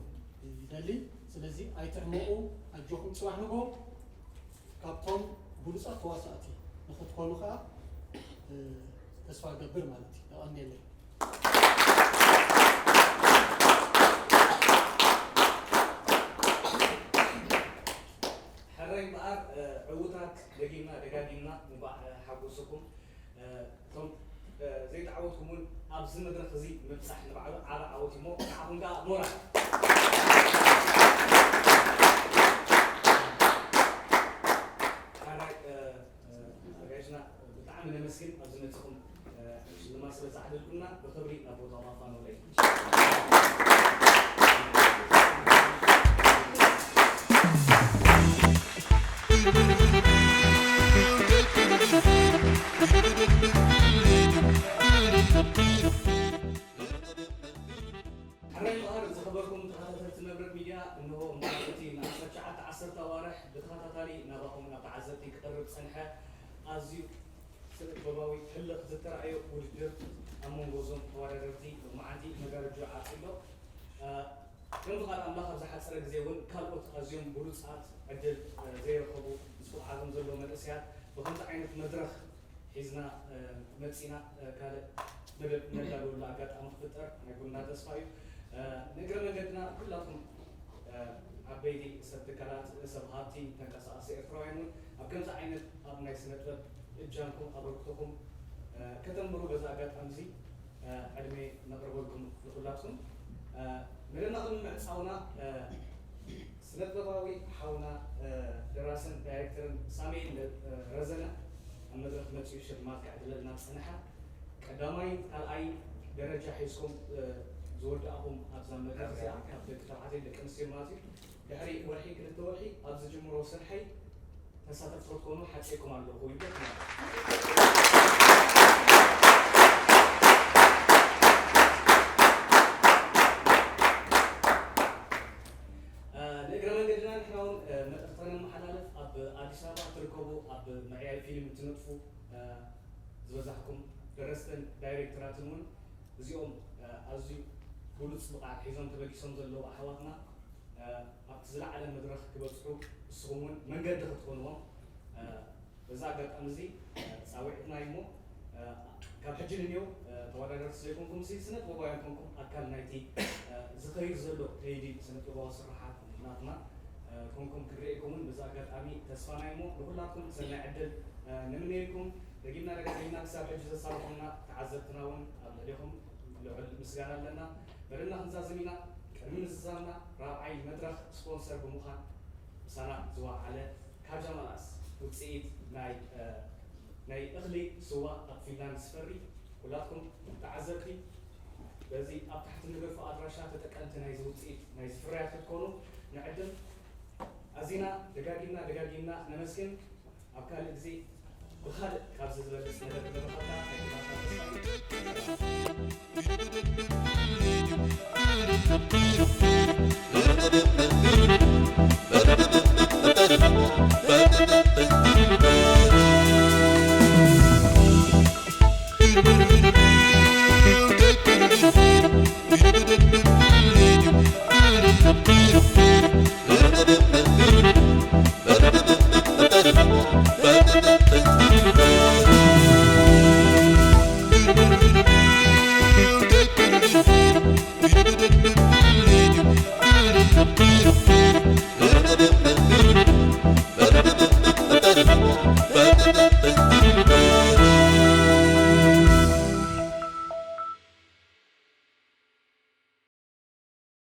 ይደሊ። ስለዚ ኣይትሕመቑ፣ ኣጆኹም። ፅባሕ ንግሆ ካብቶም ብሉፃት ተዋሳእቲ ንኽትኾኑ ከዓ ተስፋ እገብር ማለት እዩ። የቐንየለይ። ሕራይ እምበኣር ዕዉታት ደጊምና ደጋጊምና እንቋዕ ሓጎሰኩም። እቶም ዘይተዓወትኩም እውን ኣብዚ መድረኽ እዚ ምብፃሕ ንባዕሉ ዓቢ ዓወት እዩ እሞ ንዓኹም ከዓ ሞራል። ሕራይ ኣጋይሽና ብጣዕሚ ነመስግን ኣብዚ መፅኹም ሽልማት ስለ ዝዓደልኩምና ብኽብሪ ናብ ቦታ ማፋኖለይ። ሕራይ እምበኣር ዝኸበርኩም ተኸታተልቲ መብረቕ ሚድያ፣ እንሆ እምበኣር እቲ ንኣስታት ትሽዓተ ዓሰርተ ኣዋርሕ ብተኸታታሊ ናባኹም ናብ ተዓዘብቲ ክቐርብ ዝጸንሐ ኣዝዩ ስነ ጥበባዊ ህልኽ ዝተራእዮ ውድድር ኣብ መንጎ እዞም ተወዳደርቲ ሎማዓንቲ መጋረጃ ዓጽዩ ኣሎ። ከም ፍቓድ ኣምላኽ ኣብ ዝሓጸረ ግዜ እውን ካልኦት ኣዝዮም ብሉጻት ዕድል ዘይረኸቡ ምስ ፍቓዶም ዘለዉ መንእሰያት ብኸምዚ ዓይነት መድረኽ ሒዝና መጺና ካልእ መደብ ነዳልወሉ ኣጋጣሚ ክፍጠር ናይ ኩልና ተስፋ እዩ። ንእግረ መንገድና ኩላትኩም ዓበይቲ ሰብ ትካላት፣ ሰብ ሃብቲ፣ ተንቀሳቐሲ ኤርትራውያን እውን ኣብ ከምዚ ዓይነት ኣብ ናይ ስነ ጥበብ እጃምኩም ኣበርክቶኹም ከተንብሩ በዚ ኣጋጣሚ እዚ ዕድመ ነቕርበልኩም ንኹላትኩም። መደብና ቅድሚ ምዕጻውና ስነ ጥበባዊ ሓውና ደራስን ዳይሬክተርን ሳሙኤል ረዘነ ኣብ መድረኽ መጺኡ ሽልማት ከዕድለልና ዝጸንሐ ቀዳማይ ካልኣይ ደረጃ ሒዝኩም ዝወዳእኹም ኣብዛ መድረኽ እዚኣ ካብ ደቂ ተባዕትዮ ደቂ ኣንስትዮ ማለት እዩ። ድሕሪ ወርሒ ክልተ ወርሒ ኣብ ዝጅምሮ ስርሐይ ተሳተፍቲ ክትኮኑ ሓጺርኩም ኣለኹ ይብል። ንእግረ መንገድና ንሕና እውን መልእኽቲ ነመሓላልፍ። ኣብ ኣዲስ ኣበባ እትርከቡ ኣብ ምዕያይ ፊልም እትነጥፉ ዝበዛሕኩም ደረስትን ዳይሬክተራትን እውን እዚኦም ኣዝዩ ብሉፅ ብቕዓት ሒዞም ተበጊሶም ዘለዉ ኣሕዋትና ኣብቲ ዝለዓለ መድረኽ ክበፅሑ ንስኹም እውን መንገዲ ክትኮንዎም በዚ ኣጋጣሚ እዚ ፃውዒትና እዩ። እሞ ካብ ሕጂ ንንየው ተወዳደርቲ ዘይኮንኩም ሲ ስነ ጥበባውያን ኮንኩም ኣካል ናይቲ ዝኸይድ ዘሎ ከይዲ ስነ ጥበባዊ ስርሓት ናትና ኮንኩም ክንርእየኩም እውን በዚ ኣጋጣሚ ተስፋና እዩ። እሞ ንኩላትኩም ሰናይ ዕድል ንምነየልኩም። ደጊምና ደጋጊምና ክሳብ ሕጂ ዘሳተፉና ተዓዘብትና እውን ኣብ ልዕሌኹም ልዑል ምስጋና ኣለና። መደብና ክንዛዝም ኢና። ቅድሚ ምዝዛምና ራብዓይ መድረኽ ስፖንሰር ብምዃን ምሳና ዝወዓለ ካጃ ማላስ ውፅኢት ናይ ናይ እኽሊ ስዋ ኣብ ፊንላንድ ዝፈሪ ኩላትኩም ተዓዘብቲ በዚ ኣብ ታሕቲ ንገድፎ ኣድራሻ ተጠቀምቲ ናይዚ ውፅኢት ናይዚ ፍርያት ክትኮኑ ንዕድም። ኣዚና ደጋጊምና ደጋጊምና ነመስግን። ኣብ ካልእ ግዜ ብኻልእ ካብዚ ዝበልፅ ነገር ንረኸብና።